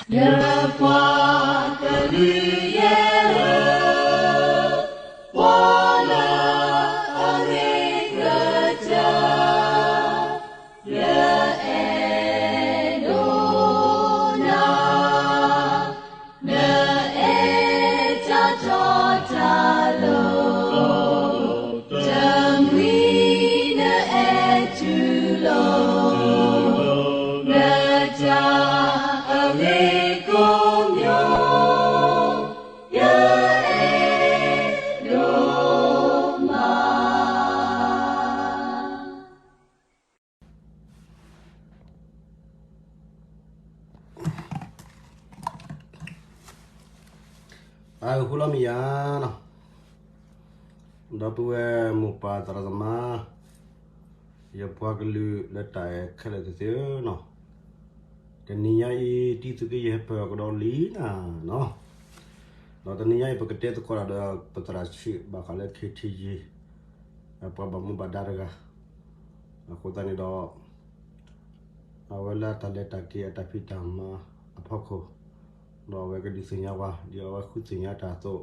ယပှၤကလုာ်ယဲၢ်ဧၢ, ကွၢ်လၢအဂ့ၤကစၢ်, ယအဲၣ်ဒိးနၤ, နအဲၣ်တၢ်တီတၢ်လိၤ, တမှံၤနအဲၣ်တူၢ်လိာ်, နတၢ်အဂ့ၤကိးမံၤ, ယအဲၣ်ဒိးမး. အဃိလီၤမ့ၢ်ယၤနီၤ, ဒီပုၢ်ဝဲၢ်မိၢ်ပၢ်သရၣ်သမါ, ယပှၤကလုာ်လၢတၢ်အဲၣ်ခဲလၢာ်သ့ၣ်ဧၢနီၤ, တနံၤညါအံၤ တံသုးက့ယဲၢ်ဟဲပၢၢ်ကဒီးလံနၤနီၤ, ဒီးတနံၤညါအံၤ ပကတဲသကိးတၢ်ဒီးပသရၣ်ဆံးဘၣ်ဃးလၢ ခ့ထံယံၤ ပှၤဘၣ်မူဘၣ်ဒါတဂၤ, အဃိသတးန့ၣ်ဒီး အဝဲလၢတၢ်လဲၤတၢ်က့ၤအတၢ်ဖံးတၢ်မၤအဖီခိၣ်, ဒီးအဝဲကဒုးသ့ၣ်ညါပှၤ ဒ်အဝဲဃုသ့ၣ်ညါတၢ်အသိး,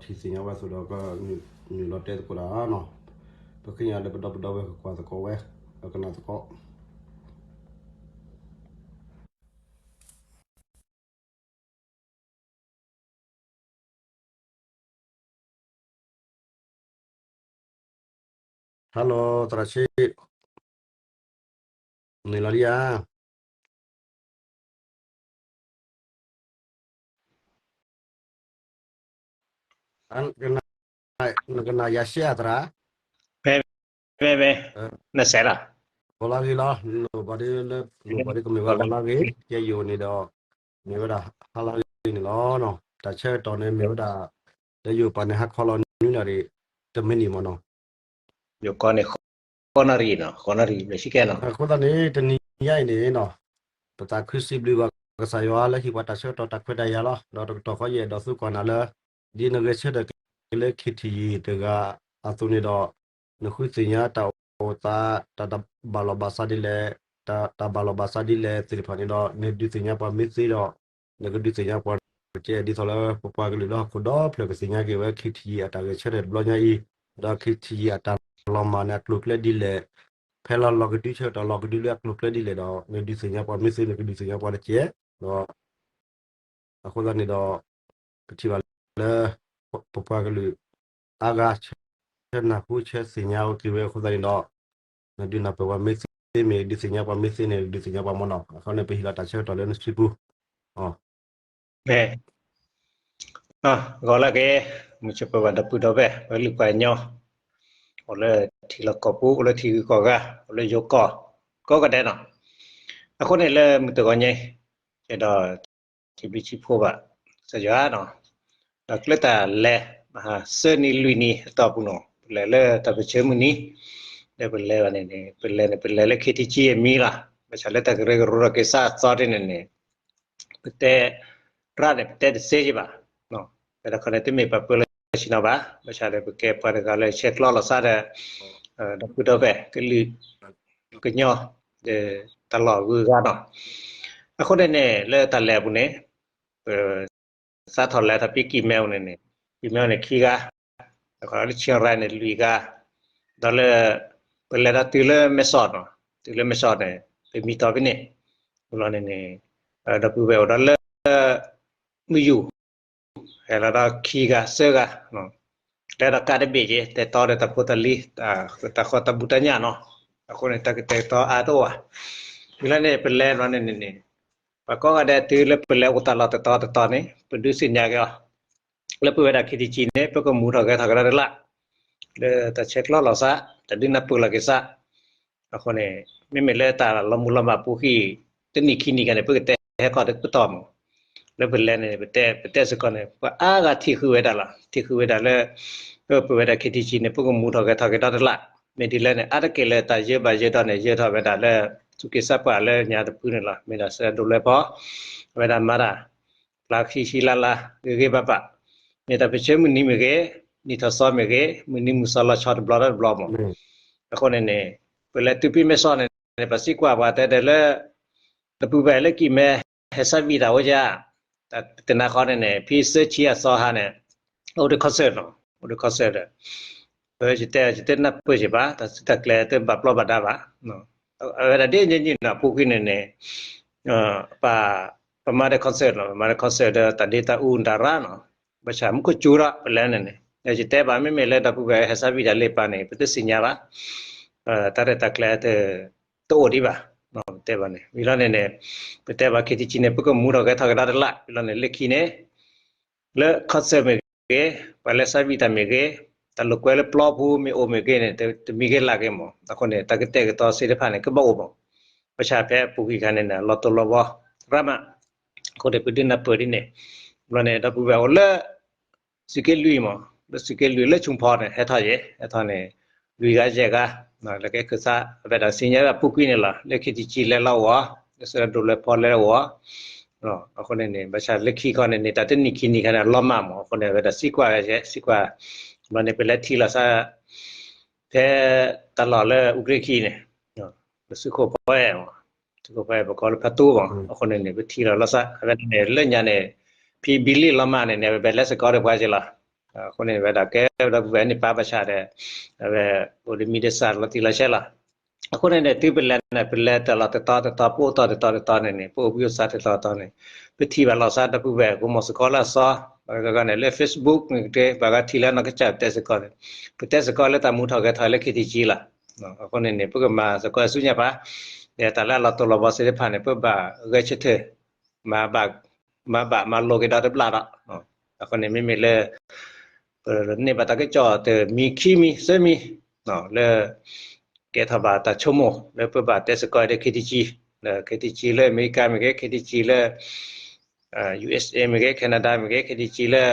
ဒီးထံၣ်သ့ၣ်ညါဝဲအသိးဒီး ကနုာ်လီၤတဲသကိးတၢ်နီၤ, ပဃ့ညါလၢပဒီပုၢ်ဒီဝဲၢ်ကကွၢ်သကိးဝဲ, ပကနၣ်သကိး Hello သရၣ်ဆံး, နုာ်လီၤလံဧါ. နကနၣ်ယၤရှဲအသရၣ်, နစဲးလီၤ, ကီၤလါဂ့ၤလီၤ, နဘၣ်ဒ်လၢ နဘၣ်ဒ်ကမ့ၢ်ဝဲကီၤလါဂ့ၤ, ယဲယိာ်န့ၣ်ဒီး မ့ၢ်ဝဲဒၣ်ဟါလါဂ့ၤန့ၣ်လီၤ. တၢ်ဆၢကတီၢ်န့ၣ်မ့ၢ်ဝဲဒၣ် လၢယိာ်ပာ်န့ၣ် ဟါခီလီၤနွံနၣ်ရံၣ် တမံးနံးမ့ၢ်နီၤ, ယိာ်ကီၢ်န့ၣ် ဃိးနၣ်ရံၣ်နီၤ, ဃိးနၣ်ရံၣ် မ့ၢ်ဆံကဲနီၤ. အဃိသတးန့ၣ် တနံၤညါအံၤန့ၣ်နီၤ, ပသးခုစံးဘျုးဘၣ်ကစၢ်ယွၤလၢဟ့ၣ်ပှၤတၢ်ဆၢကတီၢ်တၢ်ခွဲးတၢ်ယာ်လီၤ. ဒီးတကတီၢ်ဃီယအဲၣ်ဒိးသံကွၢ်နၤလၢ ဒ်နဂဲၤဆၢထၢၣ်က့ၤလၢ ခ့ထံယံၤ တဂၤအသိးန့ၣ်ဒီး နဃုသ့ၣ်ညါတၢ်အိၣ်သး တၢ်ဘၣ်လီၤဘၣ်စးဒ်လဲၣ်, တၢ်ဘၣ်လီၤဘၣ်စးဒ်လဲၣ်သ့ၣ်တဖၣ်န့ၣ်ဒီး နဒုးသ့ၣ်ညါပှၤမ့ၢ်သ့ဒီး နကဒုးသ့ၣ်ညါပှၤတကဲ ဒ်သိးလၢပပှၤကလုာ်လၢဟီၣ်ခိၣ်ဒီဖျၢၣ်ကသ့ၣ်ညါက့ၤဝဲ ခ့ထံယံၤအတၢ်ဂဲၤဆၢထၢၣ်တဘျီညါအံၤ, ဒီး ခ့ထံယံၤ အတၢ်လီၤမၢ်န့ၣ် အကျိၤကျဲဒ်လဲၣ်, ဖဲလီၤလီၤကဒုဆၢကတီၢ်လီၤကဒုလၢအကျိၤကျဲဒ်လဲၣ်ဒီး နဒုးသ့ၣ်ညါပှၤမ့ၢ်သ့ နကဒုးသ့ၣ်ညါပှၤတကဲ, ဒီး အဃိသတးန့ၣ်ဒီး ပထံၣ်ဘၣ်လၢ ပပှၤကလုာ်အါဂၤ ဆၢနၢ်ဟူဆၢသ့ၣ်ညါက့ၤဝဲအဃိသတးန့ၣ်ဒီး နဒုးနၢ်ပၢၢ်ပှၤမ့ၢ်သ့မ့ၢ် ဒုးသ့ၣ်ညါပှၤမ့ၢ်သ့န့ၣ် ဒုးသ့ၣ်ညါပှၤမ့ၢ်နီၤ. အဃိန့ၣ် ပဟ့ၣ်လီၤတၢ်ဆၢကတီၢ်လၢနစုပူၤ, ဂီၤလၢက့ၤ မုၢ်ဆ့ၣ်ပၢၢ်ဘၣ်ဒီပုၢ်ဒီဝဲၢ် ပကလုာ်ပှၤကညီ အိၣ်လၢထံလီၢ်ကီၢ်ပူၤ အိၣ်လၢထံဂုၤကီၢ်ဂၤ အိၣ်လၢယိၤကီၢ် ကိးဂၤဒဲးနီၤ. အဃိန့ၣ်လၢမုၢ်တဂီၤညါ ယအဲၣ်ဒိး စံးဘျုးစံးဖှိၣ်ဘၣ် ကစၢ်ယွၤနီၤ, ဒီးကျဲတၢ်လဲၤ မဟါ သၢနံၤလွံၢ်နံၤအတီၢ်ပူၤနီၤ ပလဲၤလၢတၢ်ပၢၢ်ဆၢမုၢ်နံၤ ဒီးပလဲၤဘၣ်န့ၣ်န့ၣ် ပလဲၤန့ၣ် ပလဲၤလၢ ခ့ထံယံၤ အမံၤလီၤ. ဘၣ်ဆၣ်လၢတၢ်ကရၢကရိဒီးက့ၤစးအသီဒ်န့ၣ်န့ၣ် ပတဲ ရၣ်န့ၣ် ပတဲတသ့က့ဘၣ်. ဖဲတခီန့ၣ် တမ့ၢ်ပှၤပၢလၢဆ့ၣ်နီၤဘၣ်. ဘၣ်ဆၣ်ဒီး ပကဲပှၤတဂၤလၢဆဲးကျိးလီၤသးဒီး ဒီပုၢ်ဒီဝဲၢ်ကလုာ်ကညီ ဒီးတၢ်လီၢ်ဂုၤဂၤနီၤ. အဃိန့ၣ်န့ၣ် လၢတၢ်လဲၤအပူၤန့ၣ် ပ စးထီၣ်လဲၤထီၣ်ဖဲကံၢ်မဲအိၣ်န့ၣ်န့ၣ် ကံၢ်မဲအိၣ်န့ၣ်ခံဂၤ, တခီလၢဆံရၣ်န့ၣ်လွံၢ်ဂၤ, ဒီးလၢ ပလဲၤဒီးတုၤလၢမဲဆီးနီၤ, တုၤလၢမဲဆီးန့ၣ် ပမံတီၤဖဲန့ၣ်, အဃိန့ၣ်န့ၣ် ဒီပုၢ်ဝဲၢ်အိၣ်ဒီးလၢ မုၢ်ယူၢ် ဟဲလီၤဒီးခံဂၤသၢဂၤ, လဲၤဒီးကးတဘ့ၣ်က့ၤ တဲတီဒီးတၢ်ဖိတၢ်လံၤ တၢ်ဃီတၢ်ဘူးတၢ်ညၣ်နီၤ. အဃိန့ၣ် တၢ်ကတဲာ်ကတီၤအါတအိၣ်ဘၣ်. ဝံၤလၢန့ၣ် ပလဲၤဘျီန့ၣ်န့ၣ်န့ၣ် ပှၤကိးဂၤဒဲးတုၤလၢပလဲၤအိၣ်တၢ်လီၢ်တတီၤတတီၤန့ၣ် ပဒုးသ့ၣ်ညါက့ၤအီၤ လၢပဝဲဒၣ် ခ့ထံယံၤ န့ၣ် ပကမူထီၣ်ဂဲၤထီၣ်ကဒီးတလၢ် လၢတၢ်ဆဲးကျိးလီၤသး တၢ်ဒုးနၢ်ပၢၢ်လီၤက့ၤသး. အဃိန့ၣ် မ့မ့ၢ်လၢတၢ်လီၤမုၢ်လီၤမၢ်ပူၤဃံ တနံၣ်ခံနံၣ်ဂၤန့ၣ် ပကတဲဟဲခီၣ်တကတီၢ်မး. လၢပလဲၤန့ၣ် ပတဲ ပတဲစ့ၢ်ကီးန့ၣ် ပှၤအါဂၤထံၣ်ဃုာ်ဝဲဒၣ်လီၤ. ထံၣ်ဃုာ်ဝဲဒၣ်လၢ ပဝဲဒၣ် ခ့ထံယံၤ န့ၣ် ပကမူထီၣ်ဂဲၤထီၣ်က့ၤဒီးတလၢ်. မ့ၢ်ဒ်လဲၣ်န့ၣ် အါတက့ၢ်လၢတၢ်ယၢၤဘၣ်ယၢၤဒီးန့ၣ် ယၢၤထီၣ်ဝဲဒၣ်လၢ သူၣ်က့သးပှၢ်လၢညါတဖုန့ၣ်လီၤ. မ့ၢ်ဒၣ်စဲးဒိၣ်လွဲဖီ အဝဲဒၣ်မၤတၢ် ဖျါခံဆံလါလါ ဂ့ၤဂ့ၤဘၣ်ဘၣ်. မ့ၢ်တၢ်ပၢၢ်ဆၢမုၢ်နံၤမ့ၢ်ဂ့ၤ, နံၣ်ထီၣ်သီမ့ၢ်ဂ့ၤ, မုၢ်နံၤမုၢ်သီလီၤဆီတဘျီဒီးတဘျီမး. အဃိန့ၣ်န့ၣ် ပလဲၤတုၤဖဲမဲဆီးန့ၣ် ပစံးကွၢ်ပှၤတဲဒၣ်လၢ ဒီပုၢ်ဝဲၢ်လၢကံၢ်မဲ ဟဲစးဘံၣ်တၢ်အိၣ်က တနာ်ဃီန့ၣ်န့ၣ် ဖဲသၢဆံအသီဟါန့ၣ် အိၣ်ဒီး concert နီၤ, အိၣ်ဒီး concert ဒီး ပတဲ ယတဲနၢ်ပၢၢ်က့ၤဘၣ် တၢ်စုတၢ်ကျဲၤတဘၣ်ပျီဘၣ်ဒါဘၣ်. အဝဲဒၣ်ဒ်ညီနုၢ်နီၤ ပူၤကွံာ်န့ၣ်န့ၣ် ပမၤဒီး concert နီၤ, ပမၤဒီး concert ဒီးတၢ်ဒ့တၢ်အူတၢ်ရၣ်နီၤ, ဘၣ်ဆၣ်မူခိၣ်ကၠူဒီးပလဲၤန့ၣ်န့ၣ် ယတဲဘၣ် မ့မ့ၢ်လၢဒီပုၢ်ဝဲၢ်ဟဲစးဘံၣ်တၢ်လံာ်ပာ်န့ၣ် ပတသ့ၣ်ညါဘၣ်, တၢ်ရဲၣ်တၢ်ကျဲၤ တအိၣ်ဒံးဘၣ်, ပတဲဘၣ်န့ၣ် ဝံၤလီၤန့ၣ်န့ၣ် ပတဲဘၣ် ခ့တံကံန့ၣ် ပကမူထီၣ်ဂဲၤထီၣ်ကဒါတလၢ် ဝံၤလီၤန့ၣ် လၢခံန့ၣ် လၢ concert မ့ၢ်ဂ့ၤ, ပှၤလဲၤစးဘံၣ်တၢ်မ့ၢ်ဂ့ၤ, တၢ်လိာ်ကွဲလၢပျီပူၤမ့ၢ်အိၣ်မ့ၢ်ဂ့ၤန့ၣ် တမံၤဂ့ၤလၢ်ဂ့ၤမး, အဃိန့ၣ် တၢ်ကတဲာ်ကတီၤသ့ၣ်တဖၣ်န့ၣ် ကဘၣ်အိၣ်မး, ဘၣ်ဆၣ်ဖဲအပူၤကွံာ်ခါန့ၣ်န့ၣ် လီၤတိၢ်လီၤဘီရၣ်မး, အဃိန့ၣ် ပဒုးနၢ်ပၢၢ်ဒ်န့ၣ်, ဘျီန့ၣ် ဒီပုၢ်ဝဲၢ်အိၣ်လၢ သုးက့လွံၢ်မး, လၢသုးက့လွံၢ်လၢဆူဖီန့ၣ် ဟဲထီၣ်ယဲၢ်, ဟဲထီၣ်န့ၣ် လွံၢ်ဂၤယဲၢ်ဂၤ, လၢကဲခၢၣ်စး အဝဲဒၣ်သ့ၣ်ညါဝဲအပူၤကွံာ်န့ၣ်လီၤ, လၢ ခ့တံကံ လဲၤလီၤအိၣ်, လၢစဲးဒၣ်ဒိၣ်လွဲဖီလဲၤအိၣ်, အဃိန့ၣ်န့ၣ် ဘၣ်ဆၣ်လၢခံခီန့ၣ်န့ၣ် တၢ်တနံၣ်ခံနံၣ်ခါန့ၣ် အလီၤမၢ်မး, အဃိန့ၣ် အဝဲဒၣ်သံကွၢ်ဝဲယဲၢ် သံကွၢ်, ဘျီန့ၣ် ပလဲၤထံၣ်လီၤစး ဖဲတၢ်လီၢ်လၢအူကြ့ၢ်ခံန့ၣ် ပသုးခိၣ်ဖီအဲၣ်မး, သုးခိၣ်ဖီအဲၣ် ပကိးလၢဖါတူမး, အဃိန့ၣ်န့ၣ် ပထံၣ်လီၤလီၤစး အဝဲန့ၣ် လၢညါန့ၣ် ဖဲဘံလ့ၣ်လီၤမၢ်န့ၣ်န့ၣ် အဝဲလဲၤစ့ၢ်ကီးဒီးပှၤက့ၤလီၤ, အဃိန့ၣ် ဝဲဒၣ်ကဲဒီပုၢ်ဝဲၢ်န့ၣ် ပာ်ဘၣ်ဆၣ်ဒီး အဝဲအိၣ်ဒီးမံၤဒီးသၣ်လီၤတံၢ်လီၤဆဲးလီၤ, အဃိန့ၣ်န့ၣ် တုၤပလဲၤန့ၣ် ပလဲၤတၢ်လီၢ်တတီၤတတီၤ ပအိၣ်တီၢ်တတီၤတတီၤန့ၣ်န့ၣ် ပအိၣ်ဘှံးအိၣ်သါတတီၤတတီၤန့ၣ် ပထံၣ်ဘၣ်လီၤစးဒီပုၢ်ဝဲၢ် ကမီၤစ့ၢ်ကီးလၢအသီ, ဘၣ်ဂၤဂၤန့ၣ် လၢ Facebook န့ၣ်ကတ့ၢ် ဘၣ်ဂၤထံၣ်လၢနီၢ်ကစၢ်တဲစ့ၢ်ကီးန့ၣ်, ပတဲစ့ၢ်ကီးလၢတၢ်မူထီၣ်ဂဲၤထီၣ်လၢ ခ့တံကံ လီၤ, အဃိန့ၣ်န့ၣ် ပကမၤစ့ၢ်ကီးဆူညါပၢ်, ဒီးတၢ်လၢအလီၤတိၢ်လီၤဘီသ့ၣ်တဖၣ်န့ၣ် ပဘၣ်ဂဲၤဆၢထၢၣ် မၤဘၣ် မၤဘၣ်မၤလိက့ၤဒီးတဘျီဒီး, အဃိန့ၣ် မ့မ့ၢ်လၢ ပန့ၢ်ဘၣ်တၢ်ကစီၣ်တမံၤခံမံၤသၢမံၤ လၢ ကဲထီၣ်ဘၣ်တၢ်ဆိကမိၣ်လၢပဘၣ်တဲစ့ၢ်ကီးဒီး ခ့တံကံ, ဒီး ခ့တံကံ လၢအမဲရကၤမ့ၢ်ဂ့ၤ, ခ့တံကံ လၢ ယူအ့စ့မ့ၢ်ဂ့ၤ, Canada မ့ၢ်ဂ့ၤ, ခ့တံကံ လၢ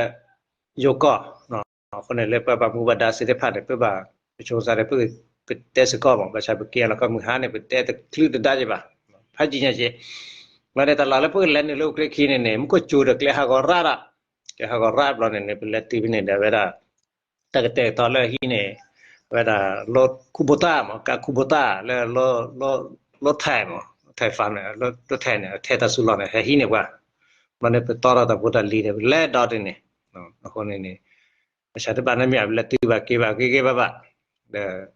ယိၤကီၢ်, အဃိန့ၣ်လၢပှၤဘၣ်မူဘၣ်ဒါသ့ၣ်တဖၣ်န့ၣ် ပဘၣ် ပဆိမိၣ်သးဒီး ပတဲစ့ၢ်ကီးမး, ဘၣ်ဆၣ်ပကဲလီၤကီၢ်မုၢ်ဟါန့ၣ် ပတဲတချုးတဒါက့ၤဘၣ်, ဖးယံာ်ညါက့ၤ, ဘျီန့ၣ် တၢ်လီၢ်လၢပကလဲၤနုာ်လၢအူကြ့ၢ်ခံန့ၣ်န့ၣ် မူခိၣ်ကၠူဒီးကျဲဟးဂီၤရၣ်ဒီး, ကျဲဟးဂီၤရၣ်ဘျီန့ၣ်န့ၣ် ပလဲၤတုၤဖဲန့ၣ်ဒီး အဝဲဒၣ် တၢ်ကတဲာ်ကတီၤလၢဟံးန့ၣ် အဝဲဒၣ် လီၢ်ခူဘိတၢ်မး, ကးခူဘိတၢ်လၢ လီၢ်ထဲးမး, ထဲးဖးန့ၣ်, လီၢ်ထဲးန့ၣ် ထဲးတၢ်စူၤလီၢ်န့ၣ် ဟဲဟံးန့ၢ်ပှၤ, ဘျီန့ၣ် ပတီထီၣ်တၢ်ဖိတၢ်လံၤန့ၣ် ပလဲၤဒီးဒ်န့ၣ်, အဃိန့ၣ်န့ၣ် ဘၣ်ဆၣ်တဘၣ်နီတမံၤ ပလဲၤတုၤဘၣ်က့ၤဘၣ်ဂ့ၤဂ့ၤဘၣ်ဘၣ်, ဒီး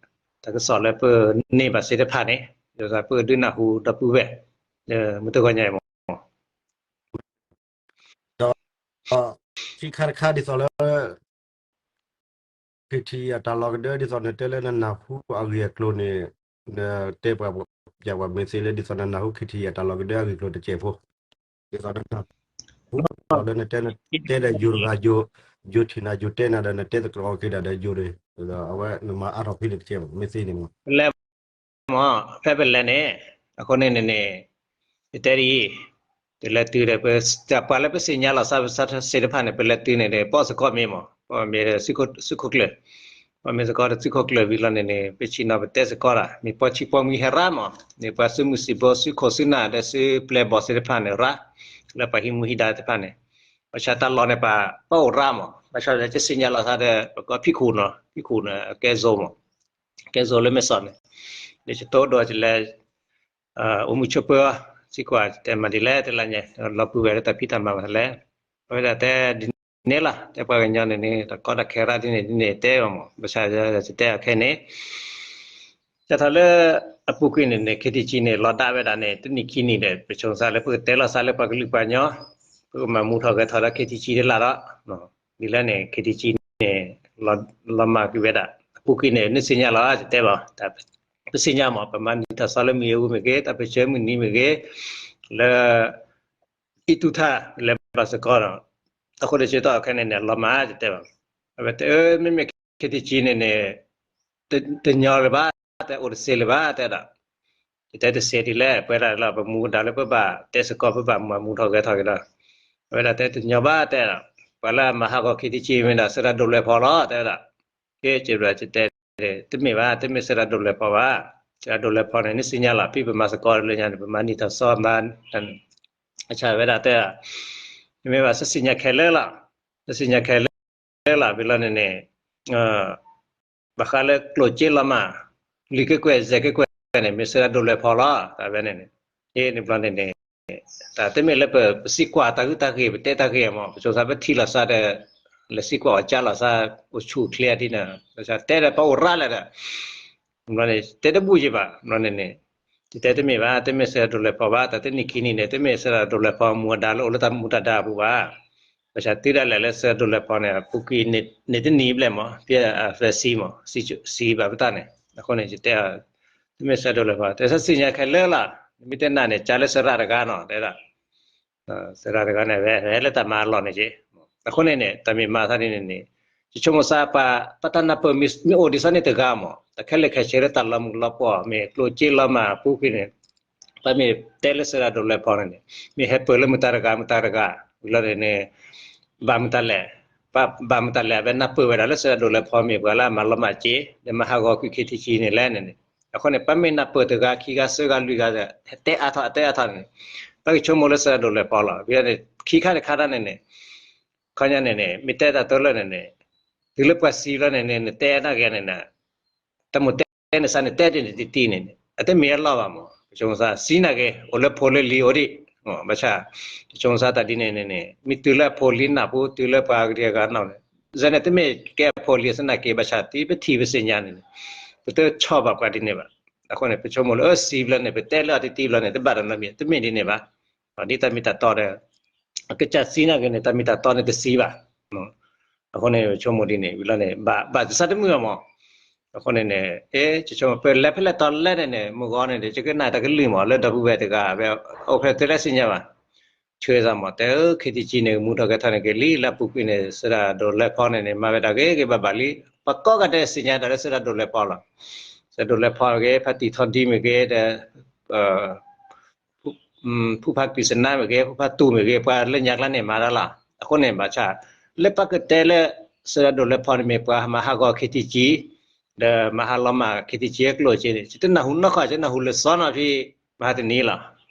တၢ်ကစီၣ်လၢပန့ၢ်ဘၣ်သ့ၣ်တဖၣ်န့ၣ် ဒီးပကဒုးနၢ်ဟူဒီပုၢ်ဝဲၢ် လၢမုၢ်တဂီၤညါအံၤမး ဒီး ခံခါတခါဒ်သိးလၢ ခ့တံကံ အတၢ်လီၤကဒၢ ဒ်သိးနတဲလၢနနၢ်ဟူအဂ့ၢ်အကျိၤန့ၣ် နတဲပှၤ ပျးပှၤမ့ၢ်သ့လၢ ဒ်သိးနနၢ်ဟူ ခ့တံကံ အတၢ်လီၤကဒၢအဂ့ၢ်အကျိၤတစဲးဖိ, ဒ်သိးနနၢ်ဟူ ဒ်သိးလၢနတဲ နတဲဒီးယိၤတဂၤ ယိၤ ယိၤထံၣ်နၤ ယိၤတဲနၤဒီး နတဲသကိးက့ၤဒၣ်ဒီးယိၤန့ၣ် ဒီးအဝဲနမၤအါထီၣ်ဖဲန့ၣ်တစဲးမး မ့ၢ်သ့န့ၣ်မး ပလဲၤမး ဖဲပလဲၤန့ၣ် အဃိန့ၣ်န့ၣ်န့ၣ် ယတဲဒ်အံၤ, ပလဲၤတုၤဒီး ပှၤလၢပသ့ၣ်ညါလီၤသးသ့ၣ်တဖၣ်န့ၣ် ပလဲၤတုၤန့ၣ်ဒီး ပီၣ်သကိးမ့ၢ်မး ပီၣ်မ့ၢ်ဒီးသုးခိၣ်ကျၢၢ်, ပီၣ်မ့ၢ်သကိးဒီးသုးခိၣ်ကျၢၢ်ဝံၤလီၤန့ၣ်န့ၣ် ပဆ့ၣ်နီၤပတဲသကိးတၢ် မ့ၢ်ပှၤဆံးပှၤမှံဟဲရၣ်မး မ့ၢ်ပှၤသုးမုၢ်သံၣ်ဘိ သုးခိၣ်သုးနၢ်ဒီး သုးပျဲၢ်ဘီၣ်သ့ၣ်တဖၣ်န့ၣ်ရၣ်, လၢပှၤဟံးမူဟံးဒါသ့ၣ်တဖၣ်န့ၣ်, ဘၣ်ဆၣ်တၢ်လီၢ်န့ၣ် ပှၤ ပှၤအိၣ်ရၣ်မး ဘၣ်ဆၣ်ဒီး ကသ့ၣ်ညါလီၤသးဒီး ပကိးဖံးခိၣ်နီၤ ဖံးခိၣ်န့ၣ် အကဲ zone မး ကဲ zone လၢမဲၢ်ဆီးန့ၣ်, ဒီးယတိၢ်ဒီးယလဲၤ အိၣ်မုာ်ဆိးပၢၤအီၤ သံကွၢ်တဲမၤဒ်လဲၣ် တလါညါ လီၤပုၢ်ဝဲၢ်လၢတၢ်ဖံးတၢ်မၤမၤလဲၣ်, အဝဲဒၣ်တဲဒ်န့ၣ်လီၤ တဲပှၤကညီန့ၣ်န့ၣ် တၢ်ကီတၢ်ခဲရၣ်ဒ်န့ၣ်ဒ်န့ၣ်တဲအီၤမး ဘၣ်ဆၣ်ယတဲအီၤခဲန့ၣ် ယထီၣ်လၢ အပူၤကွံာ်န့ၣ်န့ၣ် ခ့တံကံန့ၣ် လီၤဒၣ်ဝဲဒၣ်န့ၣ် တနံၣ်ခံနံၣ်ဒီး ပဆိမိၣ်သးလၢပကတဲလီၤသးလၢပှၤကလုာ်ပှၤကညီ ပကမၤမူထီၣ်ဂဲၤထီၣ်ဒီး ခ့တံကံတလၢ်ဒီး ဒ်လဲၣ်န့ၣ် ခ့တံကံန့ၣ် လီၤမၢ်ကွံာ်ဝဲဒၣ် အပူၤကွံာ်န့ၣ် နသ့ၣ်ညါလီၤ ယတဲဘၣ် ပသ့ၣ်ညါမး ပမၤနံၣ်ထီၣ်သီလၢမုၢ်အူမ့ၢ်ဂ့ၤ တၢ်ပၢၢ်ဆၢမုၢ်နံၤမ့ၢ်ဂ့ၤ လၢ အံၣ်တူၢ်ထၣ် လဲၤဘၣ်စ့ၢ်ကီးဒီး အဃိန့ၣ် ကၠိတီၢ်ခဲန့ၣ်န့ၣ် လီၤမၢ် ယတဲဘၣ် အဝဲတဲ မ့မ့ၢ်ခ့တံကံန့ၣ်န့ၣ် တညီလၢၤဘၣ် တဲအိၣ်တသ့လၢၤဘၣ် တဲဒၣ် ယတဲတသ့ဒ်လဲၣ် ပဝဲဒၣ်လၢပမူဒါလၢပဘၣ်တဲစ့ၢ်ကီး ပဘၣ်မၤမူထီၣ်ဂဲၤထီၣ်က့ၤဒီး အဝဲဒၣ်တဲတညီဘၣ် တဲဒၣ် ပှၤလၢအမၤဟးဂီၤခ့တံကံမ့ၢ်ဒၣ် စဲဒၣ်ဒိၣ်လွဲဖီလီၤ တဲဒၣ် ကဲ ကဲဘျီ ယတဲ တမ့ၢ်ဘၣ် တမ့ၢ်စဲဒၣ်ဒိၣ်လွဲဖီဘၣ် စဲဒၣ်ဒိၣ်လွဲဖီန့ၣ် နသ့ၣ်ညါလီၤ ဖဲပမၤစ့ၢ်ကီးလၢညါန့ၣ် ပမၤနံၣ်ထီၣ်သီမၤ အဆၣ်ဝဲဒၣ်တဲ တမ့ၢ်ဘၣ် စသ့ၣ်ညါခဲလၢာ်လီၤ စသ့ၣ်ညါခဲလၢာ်လီၤ ဝံၤလီၤန့ၣ်န့ၣ် ဘၣ်ဃးလၢကျိၣ်စ့လီၤမၢ် လွံၢ်ကကွဲၢ် ယဲၢ်ကကွဲၢ်န့ၣ် မ့ၢ်စဲဒၣ်ဒိၣ်လွဲဖီလီၤ တၢ်ဝဲန့ၣ်န့ၣ် အ့ န့ၣ်ဘျီန့ၣ်န့ၣ် တၢ်တမ့ၢ်လၢပစံးကွၢ်တၢ်ဂုၢ်တၢ်ဂ့ၤ ပတဲတၢ်ဂ့ၤမး ပဆိကမိၣ်သးပထံၣ်လီၤသးဒီး လဲၤစံးကွၢ်အီၤကၢ်လီၤသး အိၣ်ဆူၣ်အိၣ်ချ့ဒ်န့ၣ် တဲဒီးပအိၣ်ရၣ်လဲၣ်ဒီး တဲတဘူၣ်ယံၤဘၣ်န့ၣ်န့ၣ် ယတဲတမ့ၢ်ဘၣ် တမ့ၢ်စၢၤဒိးလဲၤဖီဘၣ် တၢ်တနံၣ်ခံနံၣ်န့ၣ် တမ့ၢ်စၢၤဒိးလဲၤဖီမူဒါလၢအိၣ်လၢတၢ်မူတၢ်ဒါအပူၤဘၣ် ဘၣ်ဆၣ်တုၤဒၣ်လဲာ်လၢစၢၤဒိးလဲၤဖီန့ၣ် အပူၤကွံာ်န့ၣ်တနံၣ်ဘျဲၣ်မး ဖဲအသၢဆံမး စံးဘၣ်ပတၢ်န့ၣ် အဃိန့ၣ် ယတဲ တမ့ၢ်စၢၤဒိးလဲၤဖီ တၢ်ဆါသ့ၣ်ညါခဲလၢာ်လီၤ နမ့ၢ်တဲနၤန့ၣ် ကၢ်လၢစရၣ်တဂၤနီၤ တဲဒၣ် စရၣ်တဂၤန့ၣ် ဝဲလၢတၢ်မၤအလီၢ်န့ၣ်က့ အဃိန့ၣ်န့ၣ် တၢ်မ့ၢ်မၤသးဒ်န့ၣ်န့ၣ် ယဆိကမိၣ်သးပှၤ ပတၢ်နၢ်ပၢၢ်မ့ၢ်အိၣ်ဒ်သိးန့ၣ်တဂၤမး တၢ်ခဲလၢာ်ခဲဆ့လၢတၢ်လီၤမုၢ်လီၤပှီၢ် မ့ၢ်ကျိၣ်စ့လီၤမၢ်အပူၤကွံာ်န့ၣ် ပမ့ၢ်တဲလၢစရၣ်ဒိးလဲၤဖီန့ၣ်န့ၣ် မ့ၢ်ဟဲပၢၢ်လၢမတၤတဂၤမတၤတဂၤ ဝံၤလီၤန့ၣ်န့ၣ် ဘၣ်မတၤလဲၣ် ဘၣ်မတၤလဲၣ် အဝဲနၢ်ပၢၢ်ဝဲဒၣ်လၢစရၣ်ဒိးလဲၤဖီမ့ၢ်ပှၤလၢအမၤလီၤမၢ်စ့ ဒီးမၤဟးဂီၤကွံာ် ခ့ထံကံ န့ၣ်လဲၣ်န့ၣ်န့ၣ် အဃိန့ၣ် ပမ့ၢ်နၢ်ပၢၢ်တဂၤခံဂၤသၢဂၤလွံၢ်ဂၤ တဲအါထီၣ်အတဲအါထီၣ်န့ၣ် ပကဆိကမိၣ်လၢစရၣ်ဒိးလဲၤဖီလီၤ ဝံၤလီၤန့ၣ် ခံခါတခါတၢ်န့ၣ်န့ၣ် ခီညါန့ၣ်န့ၣ် မ့ၢ်တဲတၢ်တလၢာ်န့ၣ်န့ၣ် တုၤလၢပှၤစံးလီၤန့ၣ်န့ၣ် နတဲတၢ်ဂ့ၤန့ၣ်န့ၣ် တၢ်မိၢ်တဲန့ၣ်စ့ၢ်န့ၣ် တဲတ့ၢ်န့ၣ်တံၢ်တံၢ်န့ၣ်န့ၣ် အတမ့ၢ်အလီၢ်ဘၣ်မး ပဆိကမိၣ်သး စံးနာ်က့ အိၣ်လၢဖိလၢလံၤအိၣ်ဒံး ဘၣ်ဆၣ် ပဆိကမိၣ်သးတၢ်ဒ်န့ၣ်န့ၣ်န့ၣ် မ့ၢ်တုၤလၢအဖိလံၤနၢ်ပူၤ တုၤလၢပှၤကဒံအဂၤနီၣ်န့ၣ် စ့ၢ်န့ၣ် တမ့ၢ်ကဲအဖိလံၤစ့ၢ်နာ်က့ ဘၣ်ဆၣ် တုၤပထံၣ်ပသ့ၣ်ညါန့ၣ်န့ၣ် ပတဆီၣ်ဘၣ်ပှၤဒ်န့ၣ်ဘၣ် အဃိန့ၣ် ပဆိကမိၣ်လၢ အၢ စံးဘျီန့ၣ် ပတဲလၢအီၤတံၢ်တံၢ်ဘျီန့ၣ် တဘၣ်တနီတမံၤ တမ့ၢ်ဒ်န့ၣ်ဘၣ် ဒ်တၢ်မ့ၢ်တၢ်တီဒီး အကစၢ်စံးနာ်က့န့ၣ် တၢ်မ့ၢ်တၢ်တီန့ၣ်တစံးဘၣ် အဃိန့ၣ် ပဆိကမိၣ်ဒ်န့ၣ် ဝံၤလီၤန့ၣ် ဘၣ် ဘၣ်တစၢ်တမုာ်အမး အဃိန့ၣ်န့ၣ် အဲ ယဆိကမိၣ် ပလဲၤဖဲလဲၣ်တီၤလဲၣ်န့ၣ်န့ၣ် မုၢ်ဂီၤန့ၣ် ယကနၣ်တၢ်ကလုၢ်မး လၢဒီပုၢ်ဝဲၢ်တဂၤ အဝဲအိၣ်ဖဲတလၢသ့ၣ်ညါဘၣ် ဆှၢသးမး တဲ ခ့ထံကံန့ၣ် မူထီၣ်ဂဲၤထီၣ်န့ၣ်က့ၤလံ လၢအပူၤကွံာ်န့ၣ် စရၣ်ဒိးလဲၤဖီန့ၣ်န့ၣ် မၤဝဲဒၣ်ဂ့ၤဂ့ၤဘၣ်ဘၣ်လံ ပှၤကိးဂၤဒဲးသ့ၣ်ညါတၢ်လၢစရၣ်ဒိးလဲၤဖီလီၤ စရၣ်ဒိးလဲၤဖီမ့ၢ်ဂ့ၤ ဖါတံၢ်ထီဒံမ့ၢ်ဂ့ၤ ဒီး ဖုဖါကွံၢ်စနါမ့ၢ်ဂ့ၤ ဖုဖါတူၢ်မ့ၢ်ဂ့ၤ ပှၤလၢညါကျါန့ၣ်မၤတၢ်လီၤ အဃိန့ၣ် ဘၣ်ဆၣ် လၢပကတဲလၢ စရၣ်ဒိးလဲၤဖီန့ၣ်မ့ၢ်ပှၤမၤဟးဂီၤခ့ထံကံ ဒီးမၤဟးလီၤမၢ်ခ့ထံကံအကျိၣ်စ့န့ၣ် ယတနၢ်ဟူနီၢ်ခီ ယနၢ်ဟူလၢစီနီၤဖဲ မဟါတနံၤလီၤ